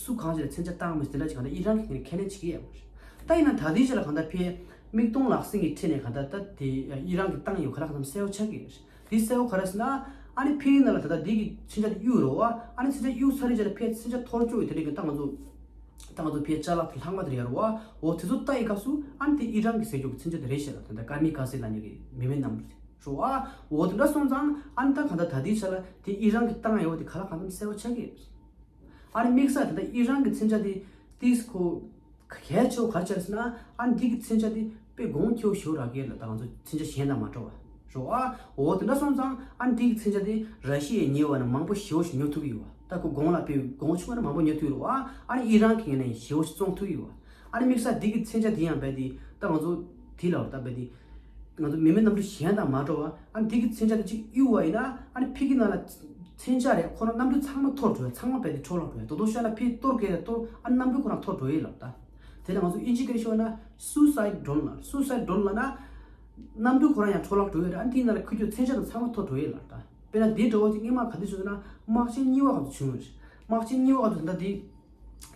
སུ་གང་ཞིག་ལ་མཚོན་ཆ་བཏང་མེད་དེ་འདྲ་ཅིག་གང་ལྟར་ཨི་རན་གྱི་ངོས་ནས་ཁས་ལེན་བྱེད་ཀྱི་ཡོད་མ་རེད། ད་ཡིན་ན་ད་ལྟའི་ཆ་ལ་གང་ལྟར་ཕའི་མིག་མཐོང་ལག་ཟིན་གྱི་ཁྲོད་ནས་གང་ལྟར་ད་དེ་ཨི་རན་གྱིས་བཏང་ཡོད་ག་ལ་གང་འཚམ་གསལ་པོ་ཆགས་ཀྱི་ཡོད་རེད། དེ་གསལ་པོ་ག་རེ་ཟེར་ན། ཨ་ནི་ཕའི་ནང་ལ་ད་ལྟ་འདི་གི་མཚོན་ཆ་དེ་གཡུག་རོགས་ཨ། ཨ་ནི་མཚོན་ཆ་གཡུག་ཚར་རེད་ཅེས་ལ་ཕའི་མཚོན་ཆ་འཐོར་བཅུག་ཡོད་དེ་རེད་གི་ད་ང་ཚོ་ད་ང་ཚོ་ཕའི་ཅ་ལག་དེ་ལྷག་མ་དེ་རེད་ཡ་རོ་ཨ། འོ་དེ་ཚོ་ལྟ་ཡི་སྐབས་སུ་ཨ་ནི་དེ་ཨི་རན་གྱིས་ཟེར་རྒྱུ་གི་མཚོན་ཆ་དེ་རེད་ཤག་ལ་ད་ལྟ་ཀ་མི་ཀ་སེ་ལབ་མཁན་གྱི་མི་མེད་གནམ་གྲུ་དེ་རོ་ཨ། འོ་དེ་འདྲ་སོང་ཙང་ཨ་ནི་ད་གང་ལྟར་ད་ལྟའི་ཆ་ལ་དེ་ཨི་རན་གྱིས་བཏང་ཡོད་དེ་ག་ལ་གང་འཚམ་གསལ་པོ་ཆགས་ཀྱི་ཡོད། ཨ་ནི་དམིགས་བསལ་ད་ལྟ་ཨི་རན་གྱི་མཚོན་ཆ་དེ་ཏིས་ཁོ་གལ་ཆེ་བ་ག་རེ་ཆགས་ཟེར་ན། ཨ་ནི་འདི་གི་མཚོན་ཆ་དེ་དཔེ་གོང་ཆེ་བོ་ཞེ་པོ་རག་གི་ལ་ད་ང་ཚོ་མཚོན་ཆ་གཞན་དང་མ་འདྲ་བ་རོ་ཨ། འོ་དེ་འདྲ་སོང་ཙང་ཨ་ནི་འདི་གི་མཚོན་ཆ་དེ་ར་ཤི་ཡའི་ཉེ་བ་ན་མང་པོ་ཞེ་པོ་ཞིག་ཉོ་ཐུབ་ཀྱི་ཡོད་བ། ད་ཁོ་གོང་ལ་དཔེ་གོང་ཆུང་བ་ན་མང་པོ་ཉོ་ཐུབ་ཀྱི་རོ་ཨ། ཨ་ནི་ཨི་རན་གྱི་ངོས་ནས་ཞེ་པོ་ཞིག་བཙོང་ཐུབ་ཀྱི་ཡོད་བ། ཨ་ནི་དམིགས་བསལ་འདི་གི་མཚོན་ཆ་དེ་ཡང་རྦད་དེ་ད་ང་ཚོ་དེ་ལ་ད་རྦད་དེ་ ང་ཚོ་མི་མེད་གནམ་གྲུ་གཞན་དང་མ་འདྲ་བ། ཨ་ནི་དེ་གི་མཚོན་ཆ་དེ་གཅིག་གཡུག་པ་ཡིན་ན། ཨ་ནི་ཕ་གི་ནང་ལ་མཚོན་ཆ་རེད། ཁོ་རང་གནམ་གྲུ་ཚང་མ་འཐོར་འགྲོ་ཡ། ཚང་མ་རྦད་དེ་འཕྲོ་བརླག་འགྲོ་ཡ། དོ་དོ་ཤོད་ན་ཕ་གི་གཏོར་གས་གཏོར། ཨ་ནི་གནམ་གྲུ་ཁོ་རང་འཐོར་འགྲོ་ཡ་ལབ་ད། དེ་ལ་ང་ཚོ་དབྱིན་ཇི་སྐད་ཤོད་ན་སུའུ་སའེ་ཌི་ཌོ་རོན་ལབ། སུའུ་སའེ་ཌི་ཌོ་རོན་ལབ་ན་གནམ་གྲུ་ཁོ་རང་ཡང་འཕྲོ་བརླག་འགྲོ་ཡ་རེད། ཨ་ནི་དེའི་ནང་ལ་འཁོད་རྒྱུ་མཚོན་ཆ་དང་ཚང་མ་འཐོར་འགྲོ་ཡ་ལབ་ད། དཔེར་ན་དེ་འདྲ་བོ་དེ་སྔོན་མ་ག་དུས་བྱུང་ཟེར་ན། དམག་ཆེན་གཉིས་པ་སྐབས་སུ་བྱུང་ཡོད་རེད། དམག་ཆེན་གཉིས་པ་སྐབས་སུ་ད་ལྟ་དེ་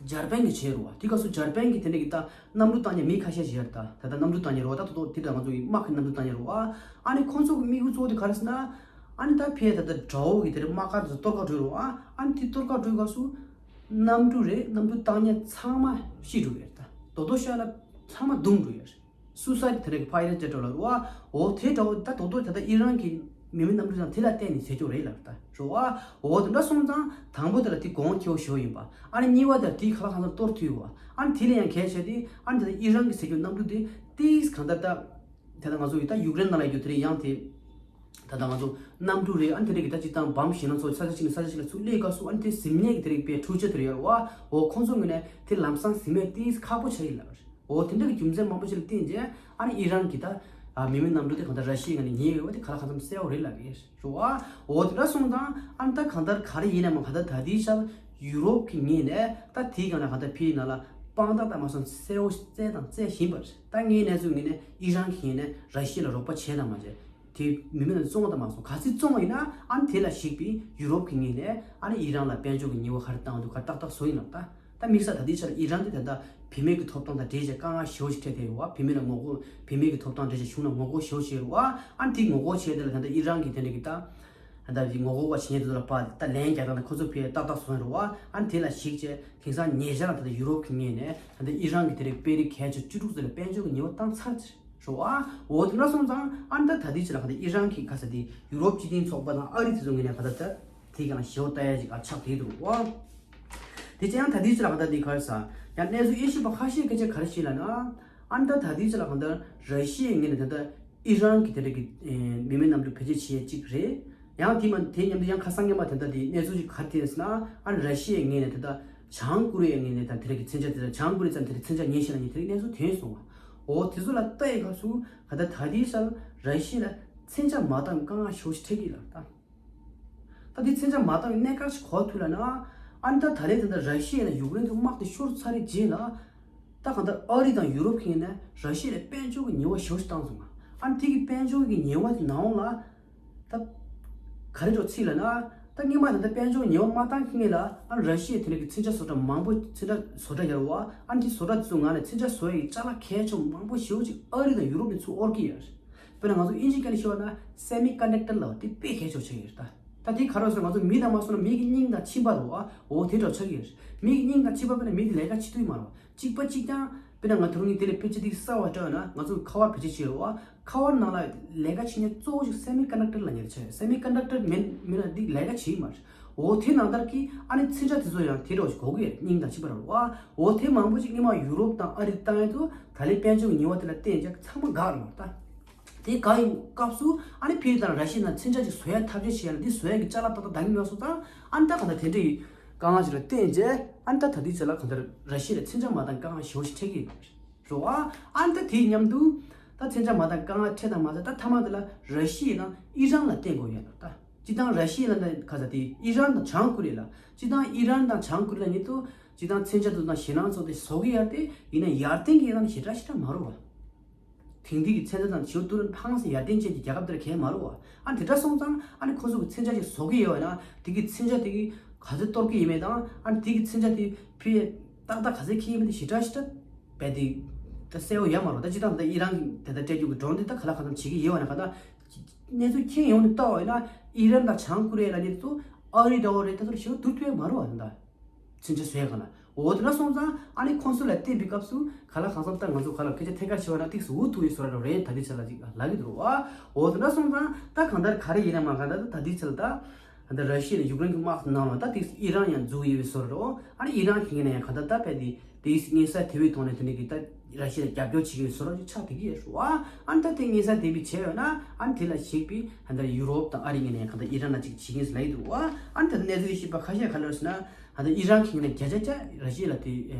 འཇར་པན་གྱིས་བྱས་རེད་བ། དེ་སྐབས་སུ་འཇར་པན་གྱིས་དེ་འདྲ་གི་ད་གནམ་གྲུ་བཏང་མཁན་མི་ཁ་ཤས་ཤིག་ཡོད་རེད་ད། ད་ལྟ་གནམ་གྲུ་བཏང་མཁན་རེད་བ། ད་ད་དོ་དེ་འདྲ་ང་ཚོ་ཡི་དམག་གི་གནམ་གྲུ་བཏང་མཁན་རེད་བ། ཨ་ནི་ཁོང་ཚོ་གི་དམིགས་ཡུལ་གཙོ་བོ་དེ་ག་རེ་ཟེར་ན། ཨ་ནི་ད་ཕའི་ད་ལྟ་དགྲ་བོ་གི་དེ་འདྲ་དམག་སྒར་དེ་ཚོ་གཏོར་བརླག་འགྲོ་རེད་བ། ཨ་ནི་དེ་གཏོར་བརླག་འགྲོ་སྐབས་སུ་གནམ་གྲུ་རེད། གནམ་གྲུ་བཏང་མཁན་ཚང་མ་ཤི་འགྲོ་གི་རེད་ད། དོ་དོ་ཤོད་ན་ཚང་མ་བརྡུངས་འགྲོ་ཡ་རེད། སུའུ་སའེ་ཌི་དེ་འདྲ་གི་ཕའི་ལེ་ཊི་ཅེ་ཊི་ལབ་རེད་བ། འོ་དེ་འདྲ་བོ་ད་དོ་དོ་ད་ལྟ་ཨི་རན་གྱི་མི་མེད་གནམ་གྲུ་དང་དེ་ལ་བརྟེན་ནས་བྱེད་ཀྱི་ཡོད་རེད་ལབ་ད་རེད་བ། འོ་དེ་འདྲ་སོང་ཙང་དང་པོ་དེ་ལ་དེ་གོང་ཁེ་པོ་ཞེ་པོ་ཡིན་པ། ཨ་ནི་གཉིས་པ་དེ་ལ་དེ་ཁ་ལག་ཁང་ཚང་གཏོར་ཐུབ་ཡོད་བ། ཨ་ནི་དེ་ལ་ཡང་གལ་ཆེ་དེ། ཨ་ནི་དེ་ལ་ཨི་རན་གྱི་ཟེར་རྒྱུ་གནམ་གྲུ་དེ་ཏིས་གང་ལྟར་ད། དེ་ལ་ང་ཚོ་ཡི་ད་ཡུཀ་རེན་ནང་ལ་ཡོད་དེ་རེད། ཡང་དེ་ད་ལྟ་ང་ཚོ་གནམ་གྲུ་རེད། ཨ་ནི་དེ་རིགས་ཀྱི་ད་སྤྱིར་བཏང་བམ་ཞིག་ན་ཚོ་ས་ཆ་ཞིག་ནས་ས་ཆ་ཞིག་ལ་ཚུར་སླེབས་སྐབས་སུ། ཨ་ནི་དེ་ཟིན་ནས་ཀྱི་དེ་རིགས་དཔེ་འཕྲུལ་ཆས་དེ་རེད་ཡོད་རེད་བ། འོ་ཁོང་ཚོ་ངོས་ནས་དེ་ལམ་སང་ཟིན་མེད་དེ་ཁག་པོ་ཆགས་ཡིན་ལབ་རེད། འོ་དེ་འདྲ་གི་རྒྱུ་མཚན་མང་པོ་ཞིག་ལ་བརྟེན་རྗེས། ཨ་ནི་ཨི་རན་གྱི་ད་ཨ་མི་མེད་གནམ་གྲུ་དེ་གང་ལྟར་ར་ཤི་ཡའི་ངོས་ནས་ཉེས་ཡོད་པ་དེ་ཁ་ལག་ཁང་ཚང་གསལ་པོ་རེད་ལབ་ཡོད་རེད་བ། འོ་དེ་འདྲ་སོང་ཙང་ཨ་ནི་ད་གང་ལྟར་ག་རེ་ཡིན་ན་མ། གང་ལྟར་ད་ལྟའི་ཆར་ཡུ་རོབ་ཀྱི་ངོས་ནས་ད་དེའི་སྒང་ལ་གང་ལྟར་ཕའི་ནང་ལ་དཔང་རྟགས་དང་མ་སོང་གསལ་པོ་བཙལ་དང་བཙལ་བཞིན་པ་རེད། ད་ངའི་གནས་ཚུལ་ངོས་ནས་ཨི་རན་གྱི་ངོས་ནས་ར་ཤི་ཡ་ལ་རོགས་པ་བྱས་དང་མ་བྱས། དེ་མི་མེད་ནང་བཙོང་བ་དང་མ་བཙོང་། ག་ཚོད་བཙོང་བ་ཡིན་ན། ཨ་ནི་དེ་ལ་གཞིགས་པའི་ཡུ་རོབ་ཀྱི་ངོས་ནས་ཨ་ནི་ཨི་རན་ལ་དཔལ་འབྱོར་གྱི་ཉེས་པ་ག་རེ་བཏང་འདུག་ག་རེ་ཏག་ཏག་བཟོ་ཡིན་ལབ་ད། ད་དམིགས་བསལ་ད་ལྟའི་ཆར་ཨི་རན་དེ་ད་ལྟ་བུད་མེད་ཀྱི་ཐོབ་ཐང་དང་འབྲེལ་བྱས་དཀའ་ངལ་ཞེ་པོ་ཞིག་འཕྲད་བསྡད་ཡོད་བ། བུད་མེད་ལ་ངོ་རྒོལ། བུད་མེད་ཀྱི་ཐོབ་ཐང་འབྲེལ་བྱས་གཞུང་ལ་ངོ་རྒོལ་ཞེ་པོ་ཞིག་ཡོད་རེད་བ། ཨ་ནི་དེ་ངོ་རྒོལ་བྱས་དེ་ལ་ད་ལྟ་ཨི་རན་གྱི་དེ་འདྲ་གི་ད་ད་ལྟ་དེ་ངོ་རྒོལ་བ་བྱེད་མཁན་དེ་ཚོ་ལ་ཕར་ད་ལན་རྒྱག་སྟངས་དང་ཁོ་ཚོ་ཕར་ཏག་ཏག་བཟོ་ཡིན་རེད་བ། ཨ་ནི་དེ་ལ་གཞིགས་བྱས་དེང་སང་ཉེ་ཆར་ལ་ད་ལྟ་ཡུ་རོབ་ཀྱི་ངོས་ནས་ད་ལྟ་ཨི་རན་གྱི་དེ་རིགས་དཔོན་རིགས་གལ་ཆེ་བཅུ་དྲུག་ཙམ་ལ་དཔལ་འབྱོར་གྱི་ཉེས་པ་བཏང་ཚར་ཚར་རེད་བ། འོ་དེ་འདྲ་སོང་ཙང་ཨ་ནི་ད་ད་ལྟའི་ཆར་ལ་ག་ད་ཨི་རན་གྱི་ག་ས་དེ་ཡུ་རོབ་སྤྱི་མཐུན་ཚོགས་པ་དང་ཨ་རི་དེ་ཚོ་ངོས་ནས་ག་ད་ད་དེ་ག་ལ་ཞེ་པོ་ལྟ་ཡ་ཅིག་ཨ་ཆགས་བསྡད་འདུག་བ། དེ་ཅི་ཡང་ད་ལྟའི་ཆར་ལ་ག་ད་དེ་ག་རེ་ཟ། ཡང་གནས་ཚུལ་དབྱེ་ཞིབ་པ་ཁ་ཤས་སྐད་ཆ་ག་རེ་བཤད་ལབ་ན། ཨ་ནི་ད་ད་ལྟའི་ཆར་ལ་ག་ད་ར་ཤི་ཡའི་ངོས་ནས་ད་ལྟ་ཨི་རན་གྱི་དེ་འདྲ་གི་མི་མེད་གནམ་གྲུ་བེད་སྤྱོད་བྱེད་ཡ་གཅིག་རེད། ཡང་དེ་མ་དེ་མཉམ་དུ་ཡང་ཁ་སང་ཉི་མ་དེ་འདྲ་དེ་གནས་ཚུལ་ཅིག་ག་རེ་ཐོན་ཟེར་ན། ཨ་ནི་ར་ཤི་ཡའི་ངོས་ནས་ད་ལྟ་བྱང་ཀོ་རི་ཡའི་ངོས་ནས་ད་དེ་རིགས་ཀྱི་མཚོན་ཆ་དེ་ལ། བྱང་ཀོ་རི་ཡ་ཙམ་དེ་རིགས་མཚོན་ཆ་ཉོས་ཤེས་ལ་ཉེ་དེ་རིགས་གནས་ཚུལ་ཐོན་སོང་བ། འོ་དེ་ཚོ་ལ་ལྟ་ཡི་སྐབས་སུ་ག་ད་ད་ལྟའི་ཆར་ར་ཤི་ཡ་ལ་མཚོན་ཆ་མ་བཏང་དཀའ་ངལ་ཞེ་པོ་ཞིག་འཕྲད་ཀྱི་ལབ་ད། ད་དེ་མཚོན་ཆ་མ་བཏང་གནད་འགག་ཅིག་ག་པར་ཐུག་ལབ་ན། ཨ་ནི་ད་ད་རེས་དེ་འདྲ་ར་ཤི་ཡ་ལ་ཡུཀ་རེན་གྱི་དམག་དེ་ཤོར་ཚར་བའི་རྗེས་ལ། ད་གང་ལྟར་ཨ་རི་དང་ཡུ་རོབ་ཀྱི་ངོས་ནས་ར་ཤི་ཡ་ལ་དཔལ་འབྱོར་གྱི་ཉེས་པ་ཞེ་པོ་ཞིག་བཏང་སོང་ང་། ཨ་ནི་དེ་གི་དཔལ་འབྱོར་གྱི་ཉེས་པ་དེ་ནང་ལ་ད་ག་རེ་འགྲོ་ཚིག་ལབ་ན། ད་སྔོན་མ་ད་ལྟ་དཔལ་འབྱོར་ཉེས་པ་མ་བཏང་གི་སྔོན་ལ། ཨ་ནི་ར་ཤི་ཡས་དེ་འདྲ་གི་མཚོན་ཆ་བཟོ་གྲྭ་མང་པོ། མཚོན་ཆ་བཟོ་གྲྭ་ཡོད་རེད་བ། ཨ་ནི་དེ་བཟོ་གྲྭ་དེ་ཚོའི་ངོས་ནས་མཚོན་ཆ་བཟོ་ཡ་གི་ཅ་ལག་གལ་ཆེ་བ་མང་པོ་ཞེ་པོ་ཅིག་ཨ་རི་དང་ཡུ་རོབ་ནས་ཚུར་དབོར་གྱི་ཡོད་རེད། དཔེར་ན་ང་ཚོ་དབྱིན་ཇིའི་སྐད་ལ་ཤོད་ན་སེ་མི་ཀོན་ཌག་ཊར་ལབ་པ་དེ་དཔེ་གལ་ཆེ་བ་ཆགས་ཀྱི་ཡོད་རེད་ད། ད་དེ་ག་རེ་ཟེར་ན། ང་ཚོ་མི་དང་མ་སོང་ན་མི་གི་སྙིང་དང་མཆིན་པ་རེད་བ། འོ་དེ་འདྲ་ཆགས་ཀྱི་ཡོད་རེད། མི་གི་སྙིང་དང་མཆིན་པ་དཔེར་ན་མི་དེ་ལས་ཀ་བྱེད་ཐུབ་ཀྱི་མ་རེད་བ། གཅིག་པ་གཅིག་རྐྱང་། དཔེར་ན་ང་ད་རུང་ངས་དེ་ལས་ཕལ་ཆེར་དེ་གསར་པ་སྤྲད་ཡོད་ན། ང་ཚོ་ཁ་པར་བེད་སྤྱོད་བྱེད་རེད་བ། ཁ་པར་ནང་ལ་ལས་ཀ་བྱེད་མཁན་གཙོ་བོ་ཞིག་སེ་མི་ཀོན་ཌག་ཊར་ལབ་མཁན་དེ་ཆགས་ཡོད། སེ་མི་ཀོན་ཌག་ཊར་མེད་མེད་ན་འདི་ལས་ཀ་བྱེད་ཀྱི་མ་རེད། འོ་དེ་ནང་ལྟར་གྱི་ཨ་ནི་མཚོན་ཆ་དེ་ཚོ་ཡང་དེ་འདྲ་ཞིག་དགོས་ཀྱི་རེད། སྙིང་དང་མཆིན་པ་རེད་བ། འོ་དེ་མང་པོ་ཞིག་སྔོན་མ་ཡུ་རོབ་དང་ཨ་རི་བཏང་ཡས་དེ་ཚོ་ད་ལན་དཔལ་འབྱོར་གྱི་ཉེས་པ་དེ་ལ་བརྟེན་བྱས་ཚང་མ་འགག་ལབ་ད། དེ་འགག་ཡི་སྐབས་སུ་ཨ་ནི་ཕ་གི་དང་ར་ཤི་ཡ་ནང་མཚོན་ཆ་ཅིག་བཟོ་ཡ་ཐབས་ཤེས་བྱས་ན། འདི་བཟོ་ཡ་གི་ཅ་ལག་ཏག་ཏག་འདང་གི་མེད་སོང་ཙང་། ཨ་ནི་ད་གང་ལྟར་དེ་འདྲ་ཡི་དཀའ་ངལ་ཞིག་ལ་བརྟེན་བྱས། ཨ་ནི་ད་ད་ལྟའི་ཆ་ལ་གང་ལྟར་ར་ཤི་ཡ་ལ་མཚོན་ཆ་མ་བཏང་དཀའ་ངལ་ཞེ་པོ་ཞིག་འཕྲད་ཀྱི་ཡོད་རེད་བ། ཨ་ནི་ད་དེ་མཉམ་དུ་ད་མཚོན་ཆ་མ་བཏང་དཀའ་ངལ་འཕྲད་དང་མ་ཟད། ད་མཐའ་མ་དེ་ལ་ར་ཤི་ཡ་དང་ཨི་རན་ལ་བརྟེན་དགོས་ཡོད་ལ་ད། སྤྱིར་བཏང་ར་ཤི་ཡ་ལ་ད་ག་ས་དེ་ཨི་རན་དང་བྱང་ཀོ་རི་ཡ་ལ། སྤྱིར་བཏང་ཨི་རན་དང་བྱང་ཀོ་རི་ཡ་ལ་ཉིད་དུ་སྤྱིར་བཏང་མཚོན་ཆ་དེ་དང་ཞེད་སྣང་ཚོགས་དེ་བཟོ་གི་ཡོད་རེད་དེ། ཡིན་ན་ཡར་ཐོན་གྱི་ཡོད་ན་ཞེ་དྲག་ཞེ་དྲག་མ་རེད་བ། དེང་དུས་ཀྱི་མཚོན་ཆ་དང་ཞེ་པོ་ཏུ་རན་ཧང་སང་ཡར་ཐོན་ཅན་གྱི་རྒྱལ་ཁབ་དེ་ལ་གལ་མ་རེད་བ། ཨ་ནི་དེ་འདྲ་སོང་ཙང་ཨ་ནི་ཁོ་ཚོ་གི་མཚོན་ཆ་ཞིག་བཟོ་གི་ཡོད་ན། དེ་གི་མཚོན་ཆ་དེ་གི་ག་ཚོད་གཏོར་གི་ཡིན་མིན་དང་། ཨ་ནི་དེ་གི་མཚོན་ཆ་དེ་ཕར་ཏག་ཏག་ག་ཚོད་འཁྱེར་ཡོད་མིན་དེ་ཞེ་དྲག་ཞེ་དྲག་རྦད་དེ་ད་གསལ་པོ་ཡོད་མ་རེད། ད་སྤྱིར་བཏང་ད་ཨི་རན་གྱི་དེ་ལྟར་སྤྲད་རྒྱུ་གི་ཌོ་རོན་དེ་ད་ག་ལ་གང་འཚམ་བྱེད་ཀྱི་ཡོད་པ་ན། ག་ད་གནས་ཚུལ་མཁྱེན་ཡོང་ནས་ལྟ་བ་ཡིན་ན། ཨི་རན་དང་བྱང་ཀོ་རི་ཡ་ལབ་མཁན་དེ་ཚོ་ཨ་རི་འདྲ་བོ་རེད། ད་ཚོར་ཞེ་པོ་བསྡུར་ཐུབ་ཡ་མ་རེད་བ་ད། མཚོན་ཆ་བཟོ་ཡ་ག་ལ། འོ་དེ་འདྲ་སོང་ཙང་ཨ་ནི་ཁོང་ཚོ་ལ་བལྟས་པའི་སྐབས་སུ་ག་ལ་གང་འཚམ་ད་ང་ཚོ་ག་ལ་སྐད་ཆ་ཐད་ཀར་བཤད་པ་ན་ཏོག་ཙམ་འུ་ཐུག་ཡོད་བཟོ་འདྲ་རེད། ད་ལྟའི་ཆ་ལ་ཅིག་ལབ་ཀྱི་འདུག་བ། འོ་དེ་འདྲ་སོང་ཙང་ད་གང་ལྟར་ག་རེ་ཡིན་ན་མ། གང་ལྟར་ད་ལྟའི་ཆ་ལ་ད་ད་ར་ཤི་ཡ་ནས་ཡུཀ་རེན་གྱི་དམག་ནང་ལ་ད་ཏོག་ཙམ་ཨི་རན་ཡང་འཛུལ་ཡོད་པའི་བཟོ་འདྲ་རེད། ཨ་ནི་ཨི་རན་གྱི་ངོས་ནས་ཡང་གང་ལྟར་ད་རྦད་དེ་དེའི་མངོན་གསལ་དོད་པོའི་ཐོག་ནས་དེ་འདྲ་གི་ད་ར་ཤི་ཡ་ལ་རྒྱབ་སྐྱོར་བྱེད་ཀྱི་ཡོད་བཟོ་འདྲ་ཅིག་ཆགས་བསྡད་ཀྱི་ཡོད་རེད་བ། ཨ་ནི་ད་དེ་མངོན་གསལ་དོད་པོ་བྱས་ཡོད་ན། ཨ་ནི་དེ་ལ་གཞིགས་པའི་ད་ལྟ་ཡུ་རོབ་དང་ཨ་རིའི་ངོས་ནས་ཡང་གང་ལྟར་ཨི་རན་ལ་ཅིག་བྱེད་ཀྱི་ཡིན་ཟེར་ལབ་ཀྱི་འདུག་བ། ཨ་ནི་ད་ལྟ་གནས་ཚུལ་ཤེས་པ་ཁ་ཤས་ག་རེ་ཟེར་ན། ད་ལྟ་ཨི་རན་གྱི་ངོས་ནས་བརྒྱ་ཆ་བརྒྱ་ར་ཤི་ཡ་ལ་དེ་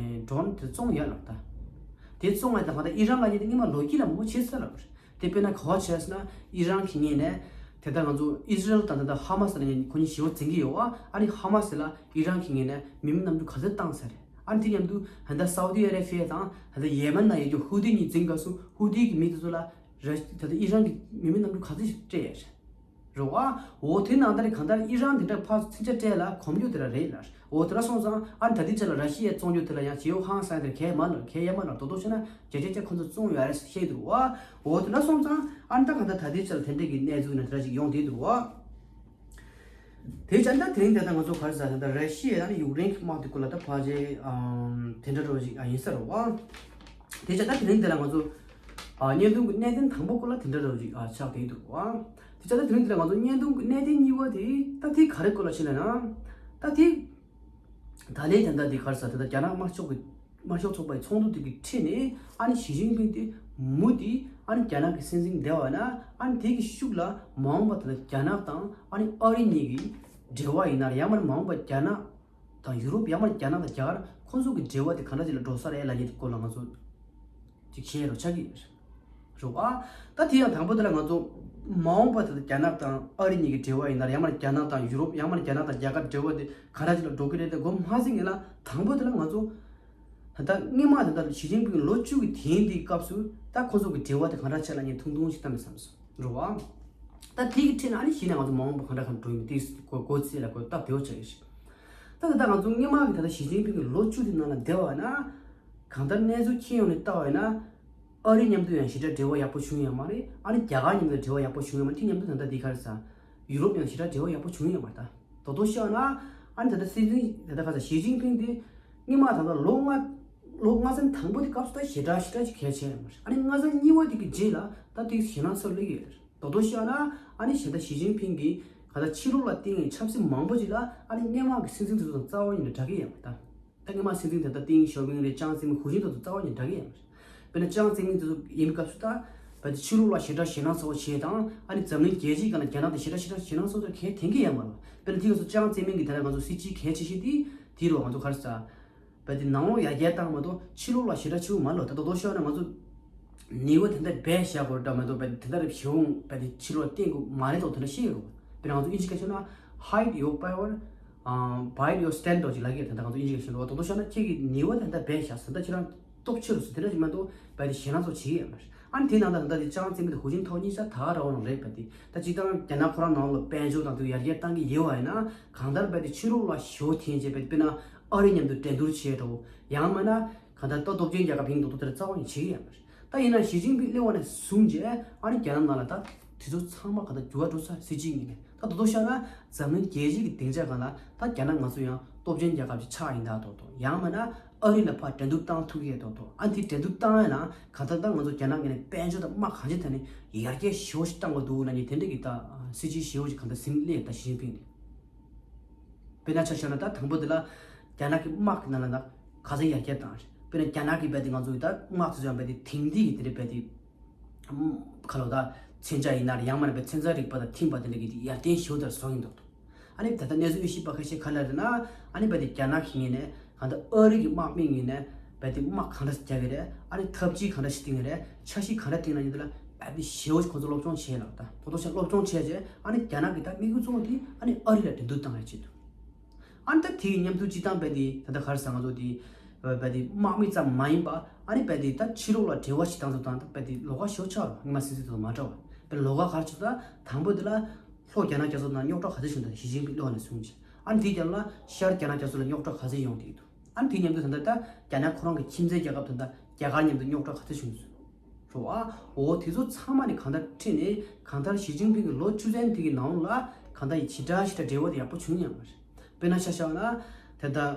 ཌོ་རོན་དེ་བཙོང་ཡ་ལབ་ད། དེ་བཙོང་ཡ་ད་གང་ལྟར་ཨི་རན་ལབ་མཁན་དེ་སྔོན་མ་ལོ་རྒྱུས་ལ་མང་པོ་བྱས་ཚར་ལབ་རེད། དེ་དཔེར་ན་ག་བ་བྱས་ཟེར་ན་ཨི་རན་གྱི་ངོས་ནས་དེ་ལྟར་ང་ཚོ་ཨི་སི་རལ་དང་དེ་ལྟར་ཧ་མ་སི་ལ་ཁོ་གཉིས་ཞི་བ་འཛིན་གྱི་ཡོད་བ། ཨ་ནི་ཧ་མ་སི་ལ་ཨི་རན་གྱི་ངོས་ནས་མི་མེད་གནམ་གྲུ་ག་ཚོད་བཏང་ས་རེད། ཨ་ནི་དེ་མཉམ་དུ་ད་ལྟ་སའུ་ཏི་ཨ་རེ་བྷི་ཡ་དང་ད་ལྟ་ཡེ་མན་ན་ཡོད་རྒྱུ་ཧུ་ཏི་གཉིས་འཛིང་སྐབས་སུ་ཧུ་ཏི་གི་མི་དེ་ཚོ་ལ་ར་ད་ལྟ་ཨི་རན་གྱི་མི་མེད་གནམ་གྲུ་ག་ཚོད་ཞིག་སྤྲད་ཡོད་རེད། རེད་བ། འོ་དེ་ནང་ལྟར་གང་ལྟར་ཨི་རན་དེ་འདྲ་ཕར་མཚོན་ཆ་སྤྲད་ལ་གོམས་རྒྱུ་དེ་འདྲ་རེད་ལ། འོ་དེ་འདྲ་སོང་ཙང་ཨ་ནི་ད་ལྟའི་ཆ་ལ་ར་ཤི་ཡས་བཙོང་རྒྱུ་དེ་ལ་ཡང་ཇེའུ་ཧང་སང་དེར་གལ་མ་ལ་གལ་ཡ་མ་ལ་དོ་དོ་བྱས་ན་བརྒྱ་ཆ་བརྒྱ་ཁོ་ཚོ་བཙོང་ཡོད་རེད་བཤད་འདུག་བ། འོ་དེ་འདྲ་སོང་ཙང་ཨ་ནི་ད་གང་ལྟར་ད་ལྟའི་ཆ་ལ་དེ་འདྲ་གི་གནས་ཚུལ་ནི་དེ་འདྲ་ཞིག་ཡོང་བསྡད་འདུག་བ། དེ་བྱས་ན་ད་དེ་རིང་དེ་ད་ང་ཚོ་ག་རེ་ཟེར་ད་ད་ར་ཤི་ཡ་ཡང་ནི་ཡུཀ་རེན་གྱི་དམག་དེ་སྐོར་ལ་ད་ཕལ་ཆེར་ཨམ་དེ་འདྲ་རོ་ཞིག་ཨ་ཡིན་ས་རེད་བ། དེ་བྱས་ད་དེ་རིང་དེ་ལ་ང་ཚོ་ཨ་བརྙན་ཐུང་གི་གནད་དོན་དང་པོ་སྐོར་ལ་དེ་འདྲ་རོ་ཞིག་ཨ་ཆགས་བསྡད་འདུག་བ། དེ་བྱས་ད་དེ་རིང་དེ་ལ་ང་ཚོ་བརྙན་ཐུང་གི་གནད་དོན་གཉིས་པ་དེ་ད་དེ་ག་རེ་སྐོར་ལ་ཕྱིན་ལ་ན། ད་དེ་ད་ལན་དེ་འདྲ་དེ་ག་རེ་ཟེར་ད་ད་རྒྱ་ནག་དམར་ཤོག་གི་དམར་ཤོག་ཚོགས་པའི་ཚོགས་འདུ་དེ་གི་ཁྲིད་ནས་ཨ་ནི་ཞི་ཅིན་ཕིང་དེ་མུ་དེ་ཨ་ནི་རྒྱ་ནག་གི་སྲིད་འཛིན་བསྡད་པ་ན་ཨ་ནི་དེ་གི་ཤུགས་ལ་མ་འོངས་པ་དེ་ལ་རྒྱ་ནག་དང་ཨ་ནི་ཨ་རི་གཉིས་ཀྱི་འབྲེལ་བ་ཡིན་ན་ཡང་མ་མ་འོངས་པ་རྒྱ་ནག་དང་ཡུ་རོབ་ཡང་མ་རྒྱ་ནག་དང་རྒྱ་གར་ཁོང་ཚོ་གི་འབྲེལ་བ་དེ་ག་འདྲ་ཅིག་ལ་འགྲོ་ས་རེད་ལབ་མཁན་དེ་སྐོར་ལ་ང་ཚོ་ཅིག་བཤད་རོགས་བྱ་གི་རེད་བ། ད་དེ་ཡང་དང་པོ་དེ་ལ་ང་ཚོ་མ་འོངས་པ་དེ་ལ་རྒྱ་ནག་དང་ཨ་རི་གཉིས་ཀྱི་འབྲེལ་བ་ཡིན་ན་ཡང་མ་རྒྱ་ནག་དང་ཡུ་རོབ་ཡང་མ་རྒྱ་ནག་དང་རྒྱ་གར་འབྲེལ་བ་དེ་ག་འདྲ་ཅིག་ལ་འགྲོ་གི་རེད་དེ་མགོ་མ་ཚོས་ངེས་ལ་དང་པོ་དེ་ལ་ང་ཚོ་ད་ལྟ་སྔོན་མ་ད་ལྟ་ཞི་ཅིན་ཕིང་ལོ་བཅུ་གི་དེང་དེའི་སྐབས་སུ་ད་ཁོ་ཚོ་གི་འབྲེལ་བ་དེ་ག་འདྲ་ཆགས་ལ་ངས་ཐུང་ཐུང་ཞིག་བལྟ་མི་བསམ་སོང་། རེད་བ། ད་དེ་གི་ཁྲིད་ནས་ཨ་ནི་གཞི་ནས་ང་ཚོ་མ་འོངས་པ་ག་འདྲ་གང་འགྲོ་ཡིན་དེ་གོ་གོ་ཚིག་ལ་གོ་སྟབས་བདེ་བོ་ཆགས་ཡོད་ཞིག་ད་ད་ལྟ་ང་ཚོ་སྔོན་མ་གི་ད་ལྟ་ཞི་ཅིན་ཕིང་གི་ལོ་བཅུ་དེ་ནང་ལ་བསྡད་པ་ན། གང་ལྟར་གནས་ཚུལ་ཁྱེད་ཡོང་ནས་ལྟ་བ་ཡིན་ན། ཨ་རི་མཉམ་དུ་ཡང་ཞེ་དྲག་འབྲེལ་བ་ཡག་པོ་བྱུང་ཡོད་མ་རེད། ཨ་ནི་རྒྱ་གར་མཉམ་དུ་འབྲེལ་བ་ཡག་པོ་བྱུང་ཡོད་མ་རེད། དེ་མཉམ་དུ་ད་ལྟ་འདི་ག་རེ་ཟ། ཡུ་རོབ་ཡང་ཞེ་དྲག་འབྲེལ་བ་ཡག་པོ་བྱུང་ཡོད་མ་རེད་ད། དོ་དོ་ཤོད་ན། ཨ་ནི་ད་ལྟ་སྲིད་འཛིན་ད་ལྟ་ག་ས་ཞི་ཅིན་ཕིང་དེ་སྔོན་མ་ད་ལྟ་ལོ་ལྔ་ལོ་ལྔ་ཚན་དང་པོ་དེ་སྐབས་སུ་ད་ཞེ་དྲག་ཞེ་དྲག་ཅིག་གལ་ཆེ་ཡོད་མ་རེད། ཨ་ནི་ལྔ་ཚན་གཉིས་པ་དེ་གི་རྗེས་ལ་ད་དེ་ཞེད་སྣང་ཚ་པོ་སླེབས་ཡོད་རེད། དོ་དོ་ཤོད་ན། ཨ་ནི་ཞེ་ད་ཞི་ཅིན་ཕིང་གིས་ག་ད་ཕྱི་ལོགས་ལ་བརྟེན་ནས་ཆབ་སྲིད་མང་པོ་ཅིག་ལ་ཨ་ནི་སྔོན་མ་གི་སྲིད་འཛིན་དེ་ཚོ་དང་རྩ་བ་ཉིད་ནས་འདྲ་གི་ཡོད་མ་རེད་ད། ད་སྔོན་མ་སྲིད་འཛིན་ད་ལྟ་ཏིང་ཞའོ་ཕིང་རེད། ཅང་ཙེ་མིན་ཧུའུ་ཅིན་ཐའོ་ཚོ་རྩ་བ་ཉིད་འདྲ་གི་ཡོད་མ་རེད། དཔེར་ན་ཅང་ཙེ་མིན་དེ་ཚོ་ཡིན་པའི་སྐབས་སུ་ད། བ་དེ་ཕྱི་ལོགས་ལ་ཞེ་དྲག་ཞེད་སྣང་ཚ་པོ་བྱེད་དང་ཨ་ནི་འཛམ་གླིང་རྒྱལ་སྤྱིའི་སྒང་ལ་རྒྱ་ནག་དེ་ཞེ་དྲག་ཞེ་དྲག་ཞེད་སྣང་ཚ་པོ་དེ་གས་དེང་གི་ཡོད་མ་རེད། དཔེར་ན་དེ་ག་སོ་ཅང་ཙེ་མིན་གྱི་ད་ནང་ང་ཚོ་སྲིད་སྤྱིའི་གལ་ཆེ་ཤོས་དེ་དེ་རུ་ང་ཚོ་ག་རེ་ཟ། བ་དེ་ནང་ལོགས་ཡར་རྒྱས་བཏང་མ་གཏོགས་ཕྱི་ལོགས་ལ་ཞེ་དྲག་ཆེ་བོ་མ་ལོ། ད་དོ་དོ་ཤོད་ན་ང་ཚོ་ནུས་པ་དེ་འདྲ་སྦས་བཞག་དགོས་རེད་མ་གཏོགས་བ་དེ་འདྲ་རེ་ཞེ་བོ་བ་དེ་ཕྱི་ལོགས་བརྟེན་དགོས་མ་རེད་དོ་དེ་འདྲ་ཤེས་ཡོད་རེད། དཔེར་ན་ང་ཚོ་ཨིན་ཇི་སྐད་ཤོད་ན་hide your power, uh, bide your stand དོ་ཅིག་ལ་གི་དེ་འདྲ་ང་ཚོ་ཨིན་ཇི་སྐད་ཤོད་ན་དོ་དོ་ཤོད་ན་ཁྱེད་ཀྱི་ནུས་པ་དེ་འདྲ་སྦས་བཞག་ཟེར་ད་ཁྱེད་རང་སྟོབས་ཆེ་རུ་སོང་དེ་འདྲ་ཞིག་མ་གཏོགས་བ་དེ་ཞེད་སྣང་ཚོ་བྱེད་ཀྱི་ཡོད་མ་རེད། ཨ་ནི་དེ་ནང་ད་ད་དེ་ཅང་ཙེ་མིན་དེ་ཧུའུ་ཅིན་ཐའོ་གཉིས་ཆ་ད་ག་ར་བ་ནང་རེད་བ་དེ་ད་སྤྱིར་བཏང་རྒྱ་ནག་ཁོ་རང་ནང་ལ་དཔལ་འབྱོར་དང་དེ་ཡར་རྒྱས་བཏང་གི་ཡོད་བ་ཡིན་ན་གང་ལྟར་བ་དེ་ཕྱི་ལོགས་ལ་ཞེ་བོ་འཐེན་བྱས་བ་དེ་དཔེར་ན་ཨ་རི་མཉམ་དུ་འགྲན་བསྡུར་བྱས་འགྲོ་ཡང་མིན་ན་གང་ལྟར་ད་སྟོབས་ཆེན་རྒྱལ་ཁབ་ཡིན་མདོག་མདོག་དེ་རྩ་བ་ནས་བྱེད་ཀྱི་ཡོད་མ་རེད། ད་ཡིན་ན་ཞི་ཅིན་ཕིང་སླེབས་པ་ནས་བཟུང་བྱས་ཨ་ནི་རྒྱ་ནག་ནང་ལ་ད་དེ་ཚོ་ཚང་མ་གང་ལྟར་འགྱུར་བ་འགྲོ་ས་སྲིད་སྤྱིའི་ངོས་ནས། ད་དོ་དོ་ཤོད་ན་འཛམ་གླིང་རྒྱལ་སྤྱི་གི་སྡིངས་ཆ་སྒང་ལ་ད་རྒྱ་ནག་ང་ཚོ་ཡང་སྟོབས་ཆེན་རྒྱལ་ཁབ་ཅིག་ཆགས་ཡིན་ད་དོ་དོ་ཡང་མིན་ན་ཨ་རི་ལ་ཕར་འགྲན་བསྡུར་བཏང་ཐུབ་ཀྱི་ཡོད་དོ་དོ། ཨ་འདི་འགྲན་བསྡུར་བཏང་ཡ་ན་གང་ལྟར་ད་ང་ཚོ་རྒྱ་ནག་ངོས་ནས་དཔལ་འབྱོར་དང་དམག་གང་ཅི་ཐད་ནས་ཡར་རྒྱས་ཞེ་པོ་ཞིག་བཏང་དགོས་འདུག་ལབ་མཁན་དེ་འདྲ་གི་ད་སྲིད་ཇུས་ཞེ་པོ་ཞིག་གང་ལྟར་ཟིན་སླེབས་ད་ཞི་ཅིན་ཕིང་ནས། དཔེར་ན་ཆ་བཞག་ན་ད་དང་པོ་དེ་ལ་རྒྱ་ནག་གི་དམག་གི་ནང་ལ་ད་ག་ཚོད་ཡར་རྒྱས་བཏང་རེད། དཔེར་ན་རྒྱ་ནག་གི་རྦད་དེ་ང་ཚོ་གི་ད་དམག་ཚོ་ཡང་རྦད་དེ་དེང་དུས་ཀྱི་དེ་འདྲ་རྦད་དེ། ཁ་ལོ་ད་མཚོན་ཆ་ཡིན་ན་ཡང་མིན་ན་བའི་མཚོན་ཆ་རིག་པ་དང་མཐུན་པ་དེ་འདྲ་གི་ཡར་ཐོན་ཞེ་པོ་དེ་བཟོ་ཡིན་འདུག་ཨ་ནི་ད་ལྟ་གནས་ཚུལ་དབྱེ་ཞིབ་པ་ཁ་ཤས་ག་རེ་ལབ་ན་ཨ་ནི་རྦད་དེ་རྒྱ་ནག་གི་ངོས་ནས་གང་ལྟར་ཨ་རི་གི་དམག་མི་ངོས་ནས་རྦད་དེ་དམག་གང་འདྲ་ཞིག་རྒྱག་གི་རེད། ཨ་ནི་འཐབ་ཇུས་གང་འདྲ་ཞིག་བཏིང་གི་རེད། འཆར་གཞི་གང་འདྲ་བཏིང་ན་ཡིན་འདུག་ལ་རྦད་དེ་ཞེ་པོ་ཞིག་ཁོ་ཚོ་སློབ་སྦྱོང་བྱས་ལ་ད་ཁོ་ཚོ་ཞིག་སློབ་སྦྱོང་བྱས་རྗེས་ཨ་ནི་རྒྱ་ནག་གི་ད་དམིགས་ཡུལ་གཙོ་བོ་དེ་ཨ་ནི་ཨ་རི་ལ་འགྲན་བསྡུར་བཏང་ཡ་ཆེད་དུ། ཨ་ནི་ད་དེའི་མཉམ་དུ་སྤྱི་བཏང་རྦད་དེ་ད་ལྟ་ག་རེ་ཟེར་ང་ཚོ་དེ་རྦད་དེ་དམག་མི་ཙམ་མ་ཡིན་པ་ཨ་ནི་རྦད་དེ་ད་ཕྱི་ལོགས་ལ་འབྲེལ་བ་ཞིག་བཏང་ཚུལ་དང་ད་རྦད་དེ་ལོགས་ཀ་ཞེ་པོ་ཆགས་རོགས་ངོ་མ་སྲིད་ཚུལ་དང་མ་འདྲ་བ་རྦད་ལོགས་ཀ་ག་རེ་བྱུང་ད་དང་པོ་དེ་ལ་ལྷོ་རྒྱ་ནག་རྒྱ་མཚོ་ནང་རྙོག་དྲ་ག་ཚོད་བྱུང་ད་ཞི་ཅིན་ཕིང་ལོག་ནས་གསུངས་ཅིག་ཨ་ནི་དེའི་རྒྱབ་ལ་ཤར་རྒྱ་ནག་རྒྱ་མཚོ་ལ་རྙོག་དྲ་ག་ཚོད་ཡོང་བསྡད་འདུག་ཨ་ནི་དེའི་མཉམ་དུ་ད་ལྟ་ད་རྒྱ་ནག་ཁོ་རང་གི་ཁྱིམ་མཚེས་རྒྱལ་ཁབ་དང་ད་རྒྱ་གར་མཉམ་དུ་རྙོག་དྲ་ག་ཚོད་བྱུང་སོང་། རོ་ཨ། འོ་དེ་ཚོ་ཚང་མ་ནི་གང་ལྟར་ཁྲིད་ནས་གང་ལྟར་ཞི་ཅིན་ཕིང་གི་ལོ་བཅུ་ཚན་དེ་གི་ནང་ལ་གང་ལྟར་ཡི་ཇི་འདྲ་ཞིག་འབྲེལ་བ་དེ་ཡག་པོ་བྱུང་ཡང་མ་རེད། དཔེར་ན་ཆ་བཞག་ན་དེ་ལྟར་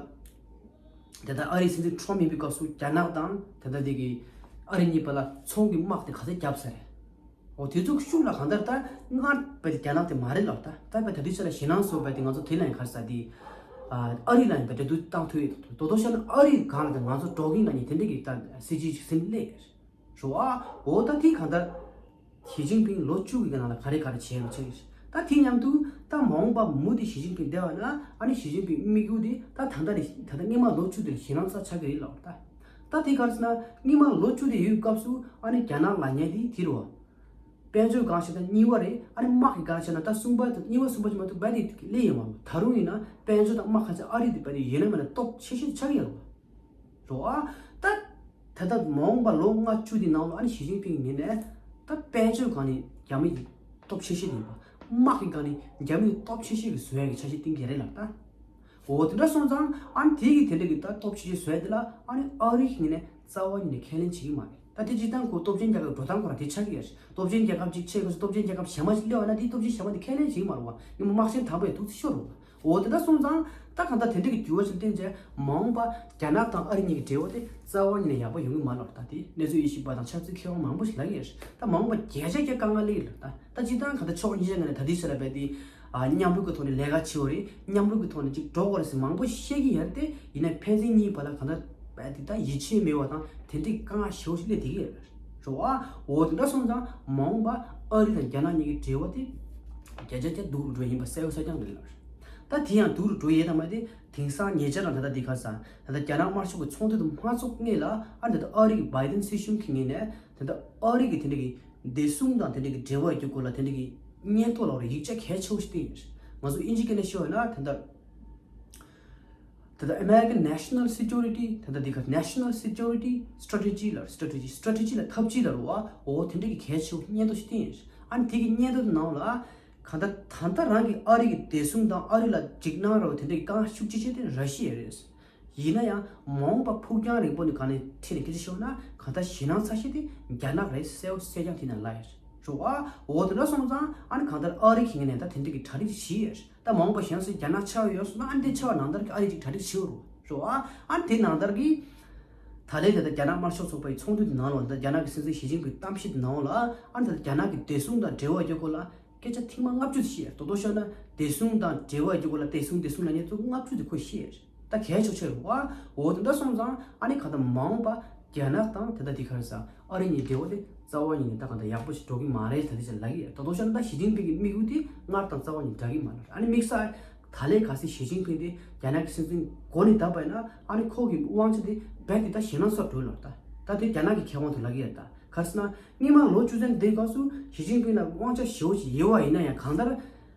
དེ་ལྟར་ཨ་རིའི་སྲིད་འཛིན་ཁྲོམ་ཡིན་པའི་སྐབས་སུ་རྒྱ་ནག་དང་དེ་ལྟར་དེ་གི་ཨ་རི་གཉིས་བར་ལ་ཚོང་གི་དམག་དེ་ག་ཚད་བརྒྱབ་ས་རེད། འོ་དེ་ཚོ་ཤུགས་ལ་གང་ལྟར་ད་སྔར་བས་རྒྱ་ནག་དེ་མ་རེད་ལ་ད་ད་བས་ད་དུས་ཚོད་ལ་ཞེད་སྣང་བཟོ་བས་དེ་ང་ཚོ་དེ་ལ་ཡང་ག་རེ་ཟ་དེ་ཨ་རི་ལ་ཡང་བས་འབྲེལ་གཏུག་བཏང་ཐུབ་ཡོད་དོ་དོ་ཤ་ན་ཨ་རིའི་སྒང་ལ་དེ་ང་ཚོ་འགྲོ་གིན་ལ་ནི་དེ་འདྲ་གི་ད་སྲིད་ཇུས་ཤིག་སེམས་སླེབས་ཡོད་རེད། རོ་ཨ། འོ་ད་དེ་གང་ལྟར་ཞི་ཅིན་ཕིང་ལོ་བཅུ་གི་ནང་ལ་ག་རེ་ག་རེ་བྱས་ཡོད་ཅེས། ད་དེ་མཉམ་དུ་ད་མ་འོངས་པ་མུ་མཐུད་ཞི་ཅིན་ཕིང་བསྡད་པ་ན་ཨ་ནི་ཞི་ཅིན་ཕིང་དམིགས་ཡུལ་དེ་ད་ད་ལྟ་ནས་ད་ལྟ་སྔོན་མ་ལོ་བཅུ་དེར་ཞེད་སྣང་ཚ་ཆགས་ཀྱི་རེད་ལབ་པ་རེད་ད། ད་དེ་ག་རེ་ཟེར་ན་སྔོན་མ་ལོ་བཅུ་དེ་ཡོད་སྐབས་སུ་ཨ་ནི་རྒྱ་ནག་ལབ་མཁན་དེ་དེ་རེད་བ། དཔལ་འབྱོར་སྒང་བཤད་ན་གཉིས་པ་རེད། ཨ་ནི་དམག་གི་སྒང་བཤད་ན་ད་གསུམ་པ་དང་གཉིས་པ་གསུམ་པ་ཅིག་མ་གཏོགས་རྦད་དེ་སླེབས་ཡོད་མ་རེད། ད་རུང་ཡིན་ན་དཔལ་འབྱོར་དང་དམག་གང་ཆ་ཨ་རི་དེ་རྦད་དེ་ཡིན་ན་མིན་ན་སྟོབས་ཆེ་ཤོས་ཆགས་ཀྱི་ཡོད་རེད་བ། རེད་བ། ད་ད་ལྟ་མ་འོངས་པ་ལོ་ལྔ་བཅུ་དེ་ནང་ལ་ཨ་ནི་ཞི་ཅིན་ཕིང་ངོས་ནས་ད་དཔལ་འབྱོར་སྒང་ནས་རྒྱ་མི་གི་སྟོབས་ཆེ་ཤོས་དེ་ཡིན་པ། དམག་གི་སྒང་ནས་རྒྱ་མི་གི་སྟོབས་ཆེ་ཤོས་ཀྱི་བཟོ་ཡ་གི་འཆར་གཞི་བཏིང་གི་རེད་ལབ་ད། འོ་དེ་འདྲ་སོང་ཙང་ཨ་ནི་དེ་གི་དེ་འདྲ་གི་ད་སྟོབས་ཆེ་ཤོས་བཟོ་ཡ་དེ་ལ་ཨ་ནི་ཨ་རི་གི་ངོས་ནས་རྩ་བ་ཉིད་ནས་ཁས་ལེན་བྱེད་ཀྱི་མ་རེད། ད་དེ་སྤྱིར་བཏང་ཁོ་སྟོབས་ཆེན་རྒྱལ་ཁབ་འགྲོ་སྟངས་ཁོ་རང་དེ་ཆགས་ཀྱི་ཡོད་རེད། སྟོབས་ཆེན་རྒྱལ་ཁབ་ཅིག་ཆེ་དགོས་སུ་སྟོབས་ཆེན་རྒྱལ་ཁབ་གཞན་པ་ཞིག་སླེབས་པ་ན་དེ་སྟོབས་ཆེན་གཞན་པ་དེ་ཁས་ལེན་བྱེད་ཀྱི་མ་རེད་བ། ངས་མ་དམག་ཆེན་དང་པོ་ཡང་ཐུག་ཚེ་ཤོར་རེད་བ། འོ་དེ་འདྲ་སོང་ཙང་ད་གང་ལྟར་དེ་འདྲ་གི་འགྱུར་བ་ཞིག་བསྟན་རྗེས་མ་འོངས་པ་རྒྱ་ནག་དང་ཨ་རི་གཉིས་ཀྱི་འབྲེལ་བ་དེ་རྩ་བ་ཉིད་ནས་ཡག་པོ་ཡོང་གི་མ་རེད་ལབ། ད་དེ་གནས་ཚུལ་དབྱེ་ཞིབ་པ་དང་ཆབ་སྲིད་མཁས་དབང་མང་པོ་ཞིག་ལབ་ཀྱི་ཡོད་རེད། ད་མ་འོངས་པ་བརྒྱ་ཆ་བརྒྱ་དཀའ་ངལ་སླེབས་ཀྱི་རེད། ད་ད་སྤྱིར་བཏང་གང་ལྟར་ཕྱོགས་གཉིས་ཆ་ངོས་ནས་ད་ལྟའི་ཆར་ལ་རྦད་དེ་ཨ་མཉམ་རུབ་ཀྱི་ཐོག་ནས་ལས་ཀ་བྱེད་དགོས་རེད། མཉམ་རུབ་ཀྱི་ཐོག་ནས་ཅིག་འགྲོ་དགོས་རེད་ཟེར་མང་པོ་བཤད་ཀྱི་ཡོད་རེད་དེ། ཡིན་ནའི་ཕན་ཚུན་གཉིས་བར་ལ་གང་ལྟར་རྦད་དེ་ད་ཡིད་ཆེས་མེད་པ་དང་དེ་འདྲའི་དཀའ་ངལ་ཞེ་པོ་ཞིག་སླེབས་བསྡད་ཀྱི་ཡོད་རེད། རེད་བ། འོ་དེ་འདྲ་སོང་ཙང་མ་འོངས་པ་ཨ་རི་དང་རྒྱ་ནག་གཉིས་ཀྱི་འབྲེལ་བ་དེ་བརྒྱ་ཆ་བརྒྱ་སྡུག་རུ་འགྲོ་ཡིན་པ་གསལ་པོ་གསལ་རྐྱང་རེད་ལབ། ད་དེ་ཡང་སྡུག་རུ་འགྲོ་ཡས་དང་མ་དེ་དེང་སང་ཉེ་ཆར་རང་ད་ལྟ་འདི་ག་ས་ད་ལྟ་རྒྱ་ནག་དམར་ཤོག་གི་ཚོགས་འདུ་དུ་མ་ཚོགས་སྔོན་ལ་ཨ་ད་ལྟ་ཨ་རི་གི་བྷའི་ཌེན་སྲིད་གཞུང་གི་ངོས་ནས་ད་ལྟ་ཨ་རི་གི་དེ་འདྲ་གི་བདེ་སྲུང་དང་དེ་འདྲ་གི་འབྲེལ་བ་ཡོད་རྒྱུ་སྐོར་ལ་དེ་འདྲ་གི་སྙན་ཐོ་ལབ་རེད། ཡིག་ཆ་གལ་ཆེ་བོ་ཞིག་བཏིང་ཡོད། ང་ཚོ་དབྱིན་ཇི་སྐད་ནས་ཤོད་ཡོད་ན་ད་ལྟ་ད་ལྟ་American National Security ད་ལྟ་འདི་ག་National Security Strategy ལ་Strategy Strategy ལ་ཐབས་ཇུས་ལ་རུ་བ་འོ་དེ་འདྲ་གི་གལ་ཆེ་བོ་སྙན་ཐོ་ཞིག་བཏིང་ཡོད། ཨ་ནི་དེ་གི་སྙན་ཐོ་ནང་ལ་གང་ལྟར་ད་ལྟ་རང་གི་ཨ་རི་གི་བདེ་སྲུང་དང་ཨ་རི་ལ་འཇིགས་སྣང་རུ་དེ་འདྲ་གི་དཀའ་ངལ་ཤུགས་ཆེ་ཆེ་དེ་ར་ཤི་ཡ་རེད། ཡིན་ན་ཡང་མ་འོངས་པ་ཕུགས་རྒྱང་རིང་པོ་ནས་གང་ནས་ཁྲིད་ནས་སྐད་ཆ་ཤོད་ན་གང་ལྟར་ཞེད་སྣང་ཚ་ཤོས་དེ་རྒྱ་ནག་རེད་གསལ་པོ་གསལ་རྐྱང་དེ་ན་ལ་ཡ་རེད། རུ་བ་འོ་དེ་འདྲ་སོང་ཙང་ཨ་ནི་གང་ལྟར་ཨ་རི་གི་ངོས་ནས་ད་དེ་འདྲ་གི་གྲ་སྒྲིག་བྱས་ཡོད། ད་མ་འོངས་པ་གཞན་སུ་རྒྱ་ནག་ཆགས་ཡོད་སོང་ན་ཨ་ནི་དེ་ཆགས་པ་ནང་ལྟར་གྱི་ཨ་རི་ཅིག་གྲ་སྒྲིག་བྱེད་རུ་རོ། ཨ་ཨ་ནི་དེ་ནང་ལྟར་གྱི་ད་ལན་དེ་ལྟར་རྒྱ་ནག་དམར་ཤོག་ཚོགས་པའི་ཚོགས་འདུ་དེ་ནང་ལ་ད་རྒྱ་ནག་གི་སྲིད་འཛིན་ཞི་ཅིན་ཕིང་གཏམ་བཤད་དེ་ནང་ལ་ཨ་ནི་ད་རྒྱ་ནག་གི་བདེ་སྲུང་དང་འབྲེལ་བ་ཡོད་སྐོར་ལ་སྐད་ཆ་ཐེངས་མ་ལྔ་བཅུ་དེ་བཤད། རྡོག་རྡོག་ཤོད་ན་བདེ་སྲུང་དང་འབྲེལ་བ་ཡོད་སྐོར་ལ་བདེ་སྲུང་བདེ་སྲུང་ལ་ཉེ་ཚུལ་ལྔ་བཅུ་དེ་ཁོས་བཤད། ད་གལ་ཆེ་ཆེ་རུ་བ་འོ་དེ་འདྲ་སོང་ཙང་ཨ་ནི་ག་ད་མ་འོངས་པ་རྒྱ་ནག་དང་དེ་ལྟ་དེ་གར་ས་ཨ་རི་གཉིས་འབྲེལ་བ་དེ་རྩ་བ་ཉིད་ནས་ད་གང་ལྟར་ཡག་པོ་ཞིག་འགྲོ་གི་མ་རེད། ད་དེ་ཅིག་ལབ་ཀྱི་ཡོད། ད་དོ་ཤར་ད་ཞི་ཅིན་ཕིང་གི་དམིགས་ཡུལ་དེ་སྔར་དང་རྩ་བ་ཉིད་འདྲ་གི་མ་རེད། ཨ་ནི་དམིགས་བསལ་ད་ལན་གལ་སྲིད་ཞི་ཅིན་ཕིང་དེ་རྒྱ་ནག་གི་སྲིད་འཛིན་མགོ་ནས་བརྡབས་པ་ཡིན་ན་ཨ་ནི་ཁོ་གི་དབང་ཆ་དེ་རྦད་དེ་ད་ཞེད་སྣང་ཚ་འགྲོ་ལ། ད་ད་དེ་རྒྱ་ནག་གི་ཁེ་དབང་དུ་ལབ་ཀྱི་ཡོད། ད་ག་རེ་ཟེར་ན་སྔོན་མ་ལོ་བཅུ་ཚན་དེའི་སྐབས་སུ་ཞི་ཅིན་ཕིང་ལ་དབང་ཆ་ཞེ་པོ་ཅིག་ཡོད་པ་ཡིན་ན་ཡང་གང་ལྟར་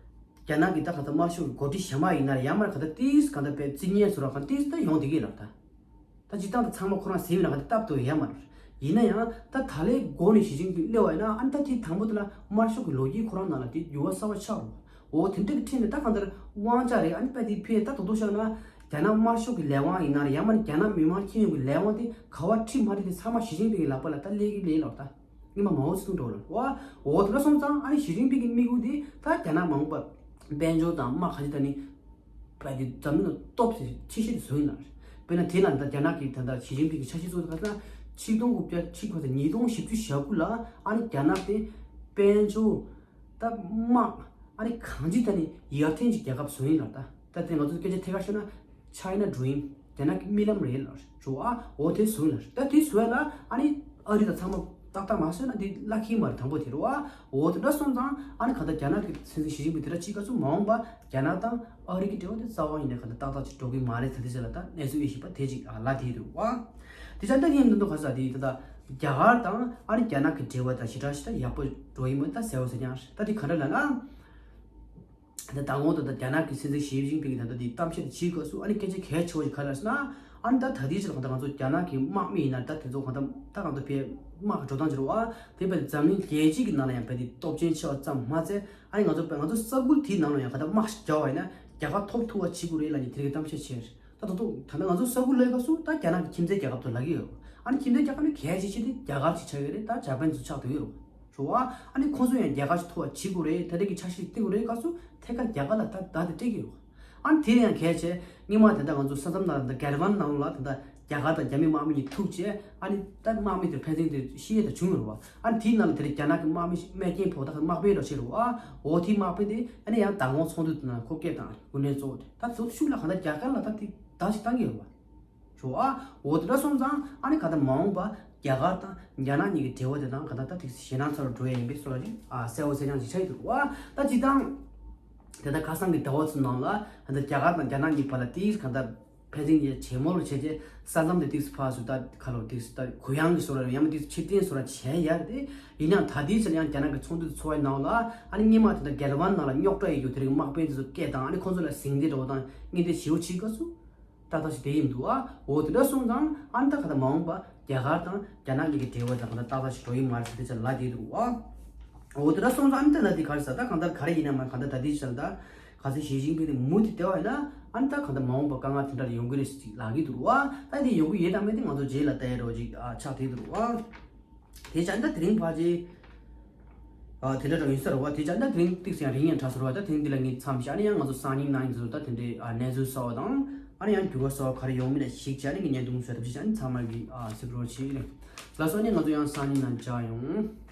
རྒྱ་ནག་གི་ད་གང་ལྟར་དམར་ཤོག་གི་འགོ་ཁྲིད་གཞན་པ་ཡིན་ན་ཡང་མ་གང་ལྟར་ཏིས་གང་ལྟར་པའི་རྩིས་ཉན་སུ་ར་གང་ཏིས་ད་ཡོང་བསྡད་ཀྱི་ལབ་ད། ད་སྤྱིར་བཏང་དུ་ཚང་མ་ཁོ་རང་ཟིན་ཡོད་ན་ག་དེ་སྟབས་བདེ་ཡོད་མ་རེད། ཡིན་ན་ཡང་ད་ད་ལན་མགོ་ནས་ཞི་ཅིན་ཕིང་སླེབས་པ་ཡིན་ན་ཨ་ནི་ད་དེ་དང་པོ་དེ་ལ་དམར་ཤོག་གི་ལོ་རྒྱུས་ཁོ་རང་ནང་ལ་དེ་འགྱུར་བ་གསར་པ་ཆགས་རུང་། འོ་དེ་འདྲ་གི་ཁྲིད་ནས་ད་གང་ལྟར་དབང་ཆ་རེད། ཨ་ནི་དཔེ་དེ་ཕེ་ད་དོ་དོ་ཤར་ན་རྒྱ་ནག་དམར་ཤོག་གི་ལས་དབང་ཡིན་ན་རེད། ཡང་མ་ནི་རྒྱ་ནག་མི་དམངས་ཁྱོན་ཡོངས་ཀྱི་ལས་དབང་དེ་ག་བ་ཁྲིད་མ་ཁྲིད་དེ་ཚང་མ་ཞི་ཅིན་ཕིང་གི་ལག་པ་ལ་ད་སླེབས་ཀྱི་ལས་ལོག་ད། སྔོན་མ་མའོ་ཙེ་ཏུང་འགྲོ་ལ་བ། འོ་དེ་འདྲ་སོང་ཙང་ཨ་ནི་ཞི་ཅིན་ཕིང་གི་དམིགས་ཡུལ་དེ་ད་རྒྱ་ནག་མ་འོངས་པ་དཔལ་འབྱོར་དང་དམག་ག་ཅི་ད་ནི། བས་དེ་འཛམ་གླིང་ལ་སྟོབས་ཆེ་ཤོས་དེ་བཟོ་ཡིན་ལ། དཔེར་ན་དེ་ལ་ད་རྒྱ་ནག་གི་ད་ལྟ་ཞི་ཅིན་ཕིང་གི་འཆར་གཞི་གཙོ་བོ་ག་ཚ་ཆིག་སྟོང་དགུ་བརྒྱ་ཆིག་ཁ་ཚ་ཉིས་སྟོང་བཞི་བཅུ་ཞེ་དགུ་ལ་ཨ་ནི་རྒྱ་ནག་དེ་དཔལ་འབྱོར་ད་དམག་ཨ་ནི་གང་ཅི་ད་ནི་ཡར་ཐོན་གྱི་རྒྱལ་ཁབ་བཟོ་ཡིན་ལ། ད་ད་དེ་ང་ཚོ་སྐད་ཆ་ཐད་ཀར་ཤོད་ན་China Dream རྒྱ་ནག་གི་རྨི་ལམ་རེད་ལ་རུ་ཨ། འོ་དེ་བཟོ་ཡིན་ལ། ད་དེ་བཟོ་ཡ་ལ་ཨ་ནི་ཨ་རི་ད་ཚང་མ་ཏག་ཏག་མ་བཟོས་ན་འདི་བླ་ཁྱི་མ་རེད། དང་པོ་དེ་རུ་ཨ། འོ་དེ་འདྲ་སོང་ཙང་ཨ་ནི་ག་ད་རྒྱ་ནག་གི་སྲིད་འཛིན་ཞི་ཅིན་ཕིང་དེ་འདྲ་གཅིག་ག་ཚོད་མ་འོངས་པ་རྒྱ་ནག་དང་ཨ་རི་གི་འབྲེལ་བ་དེ་རྩ་བ་ཉིད་ནས་ག་ད་ཏག་ཏག་ཅིག་འགྲོ་གི་མ་རེད། ད་དེ་ཅི་ལ་ད་གནས་ཚུལ་དབྱེ་ཞིབ་པ་དེ་ཅིག་ཨ་ལ་དེ་རུ་ཨ། དེ་ཅང་ད་ཡིན་མི་འདུག་ག་ས་དེ་ད་ད་རྒྱ་གར་དང་ཨ་ནི་རྒྱ་ནག་གི་འབྲེལ་བ་ད་ཞེ་དྲག་ཞེ་དྲག་ཡག་པོ་འགྲོ་ཡི་མོད། ད་གསལ་པོ་ཟེར་ཀྱང་ད་དེ་ག་འདྲ་ལ་ན། ད་ད་ངོ་ད་ད་རྒྱ་ནག་གི་སྲིད་འཛིན་ཞི་ཅིན་ཕིང་གིས་ད་ལྟ་དེ་གཏམ་བཤད་དེ་བྱེད་སྐབས་སུ་ཨ་ནི་སྐད་ཆ་གལ་ཆེ་བ་ཞིག་ག་རེ་ལབ་ཟེར་ན། ཨ་ནི་ད་ད་ལྟའི་ཆར་གང་ལྟར་ང་ཚོ་རྒྱ་ནག་གི་དམག་མི་ཡིན་ན་ད་དེ་ཚོ་གང་ལྟར་ད་གང་ལྟར་བས་དམག་གི་འགྲོ་སྟངས་ཅིག་རེད་བ། དེ་བས་འཛམ་གླིང་རྒྱལ་སྤྱི་གི་ནང་ལ་ཡང་བས་དེ་སྟོབས་ཆེན་ཆེ་བ་ཙམ་མ་ཚད་ཨ་ནི་ང་ཚོ་བས་ང་ཚོ་ས་ཁུལ་དེའི་ནང་ལ་ཡང་གང་ལྟར་དམག་ཞིག་རྒྱག་པ་ཡིན་ན་རྒྱ་གར་ཐོབ་ཐུབ་པ་བྱེད་དགོས་རེད་ལབ་ནས་དེ་རིགས་གཏམ་བཤད་བྱས་རེད། ད་ད་དུང་ད་ལྟ་ང་ཚོ་ས་ཁུལ་ལབ་སྐབས་སུ་ད་རྒྱ་ནག་གི་ཁྱིམ་མཚེས་རྒྱལ་ཁབ་ཏུ་ལབ་ཀྱི་ཡོད། ཨ་ནི་ཁྱིམ་མཚེས་རྒྱལ་ཁབ་ནི་གལ་ཆེ་ཤོས་དེ་རྒྱ་གར་ཞིག་ཆགས་ཀྱི་རེད། ད་ཇ་པན་ཚོ་ཆགས་བསྡད་ཀྱི་ཡོད། རེད་བ། ཨ་ནི་ཁོང་ཚོ་ཡང་རྒྱ་གར་ཞིག་ཐུབ་པ་བྱེད་དགོས་རེད། ད་ལྟ་གི་འཆར་གཞི་བཏིང་དགོས་རེད་སྐབས་སུ་ཐད་ཀར་རྒྱ་གར་ལ་ད་བརྡ་དེ་སྤྲད་ཀྱི་ཡོད། ཨ་ནི་དེ་ཡང་གལ་ཆེ། སྔོན་མ་ད་ལྟ་ང་ཚོ་ས་མཚམས་ནང་ལ་ད་གེ་རི་ཝན་ནང་ལ་ད་ལྟ་རྒྱ་གར་དང་རྒྱ་མི་དམག་མི་གཉིས་ཐུག་བྱས་ཨ་ནི་ད་དམག་མི་དེ་ཕན་ཚུན་དེ་ཤི་ཡས་དེ་བྱུང་ཡོད་རེད་བ། ཨ་ནི་དེའི་ནང་ལ་དེ་རིང་རྒྱ་ནག་གི་དམག་མི་ཞིག་རྨས་སྐྱོན་ཕོག་ད་དམག་དཔོན་རོ་ཆེ་རེད་བ། འོ་དེའི་དམག་དཔོན་དེ་ཨ་ནི་ཡང་ད་དགོང་ཚོགས་འདུ་དེ་ནང་ཁོ་སྐད་བཏང་རེད། དངོས་གནས་གཙོ་བོ་དེ་ད་དུ་ཤུགས་ལ་གང་ལྟར་རྒྱ་གར་ལ་ད་དེ་བརྡ་ཞིག་བཏང་གི་ཡོད་རེད་བ། ཞོ་ཨ། འོ་དེ་འདྲ་སོང་ཙང་ཨ་ནི་ག་ད་མ་འོངས་པ་རྒྱ་གར་དང་རྒྱ་ནག་གཉིས་ཀྱི་འབྲེལ་བ་དེ་དང་ག་ད་ད་ཐིག་ཞེད་སྣང་ཚ་རུ་འགྲོ་ཡ་ཡིན་པའི་སོ་ལ་ཅིག་ཨ་གསལ་པོ་གསལ་རྐྱང་ཅིག་ཆགས་ཡོད་འདུག་བ། ད་སྤྱིར་བཏང་དེ་ད་ཁ་སང་གི་ཟླ་བ་ཚོའི་ནང་ལ་ད་ལྟ་རྒྱ་གར་དང་རྒྱ་ནག་གཉིས་བར་ལ་ཏིས་ག་ད་ ཕན་ཚུན་གྱི་བྱེ་མོ་ལ་བྱས་རྗེས་ས་མཚམས་དེ་ཏིག་ཙམ་ཕར་ཚུར་ད་ཁ་ལོ་ཏིག་ཙམ་ད་གུ་ཡངས་ཀྱི་བཟོ་འདྲ་ཡང་མིན་ཏིག་ཙམ་ཕྱིར་འཐེན་བཟོ་འདྲ་བྱས་ཡ་རེད། ཡིན་ཡང་ད་ལྟའི་ཆར་ཡང་རྒྱ་ནག་གི་ཚོགས་འདུ་འཚོགས་པའི་ནང་ལ་ཨ་ནི་སྔོན་མ་དེ་འདྲ་རྒྱལ་ཕམ་ནང་ལ་རྙོག་དྲ་ཡོད་རྒྱུ་དེ་རིང་དམག་དཔོན་དེ་ཚོ་སྐད་བཏང་ཨ་ནི་ཁོང་ཚོ་ལ་ཟིང་འདྲེ་འདྲ་བོ་དང་གཉེན་སྒྲིག་ཞེ་པོ་བྱེད་དགོས་སུ། ཏག་ཏག་ཞིག་དེ་ཡིན་འདུག་ཨ། འོ་དེ་འདྲ་སོང་ཙང་ཨ་ནི་ད་ག་ད་མ་འོངས་པ་རྒྱ་གར་དང་རྒྱ་ནག་གཉིས་ཀྱི་འབྲེལ་བ་དང་གང་ལྟར་ཏག་ཏག་ཞིག་འགྲོ་ཡི་མ་རེད་ཟེར་དེ་ཆ་ལ་དེ་འདུག་ཨ། འོ་དེ་འདྲ་སོང་ཙང་ཨ་ནི་ད་ལ་དེ་ག་རེ་ཟེར་ད་གང་ལྟར་ག་རེ་ཡིན་ན་མ་གང་ལྟར་ད་དེ་ཆ་ལ་ད་ག་ཚོད་ཞི་ཅིན་ཕིང་དེ་མུ་མཐུད་བསྡད་པ་ཡིན་ན་ཨ་ནི་ད་གང་ལྟར་མ་འོངས་པ་དཀའ་ངལ་དེ་འདྲ་ཡོང་གི་རེད་ཟེར་ཅིག་ལབ་ཀྱི་འདུག་ཨ། ད་དེ་ཡོང་གི་ཡོད་དམ་མེད་དེ་ང་ཚོ་རྗེས་ལ་ལྟ་ཡ་འདྲ་བོ་ཅིག་ཨ་ཆགས་བསྡད་འདུག་ཨ། དེ་ཆ་ད་དེ་རིང་ཕལ་ཆེར། ཨ་དེ་འདྲ་འདྲ་ཡིན་ས་རེད་བ། དེ་ཆ་ད་དེ་རིང་ཏིག་ཙམ་ཡང་རིང་ཡང་དྲགས་ས་རེད་བ། ད་དེ་རིང་འདི་ལ་ངས་མཚམས་བཞག་ཨ་ནི་ཡང་ང་ཚོ་སང་ཉིན་གནངས་ཉིན་ཚོ་ད་དེ་འདྲའི་ཨ་གནས་ཚུལ་གསར་བ་དང་ཨ་ནི་ཡང་འགྱུར་བ་གསར་བ་ག་རེ་ཡོང་མིན་ལ་གཞིགས་བྱས་ཨ་ནི་ངས་བརྙན་ཐུང་བཟོས་ཐབས་ཤེས་བྱས་ཨ་ནི་ཚང་མ་གི་ཨ་གཟིགས་རོགས་བྱེད། ལགས་སོ། ཨ་ནི་ང་ཚོ་ཡང་སང་ཉིན་ནང་མཇལ་ཡོང་།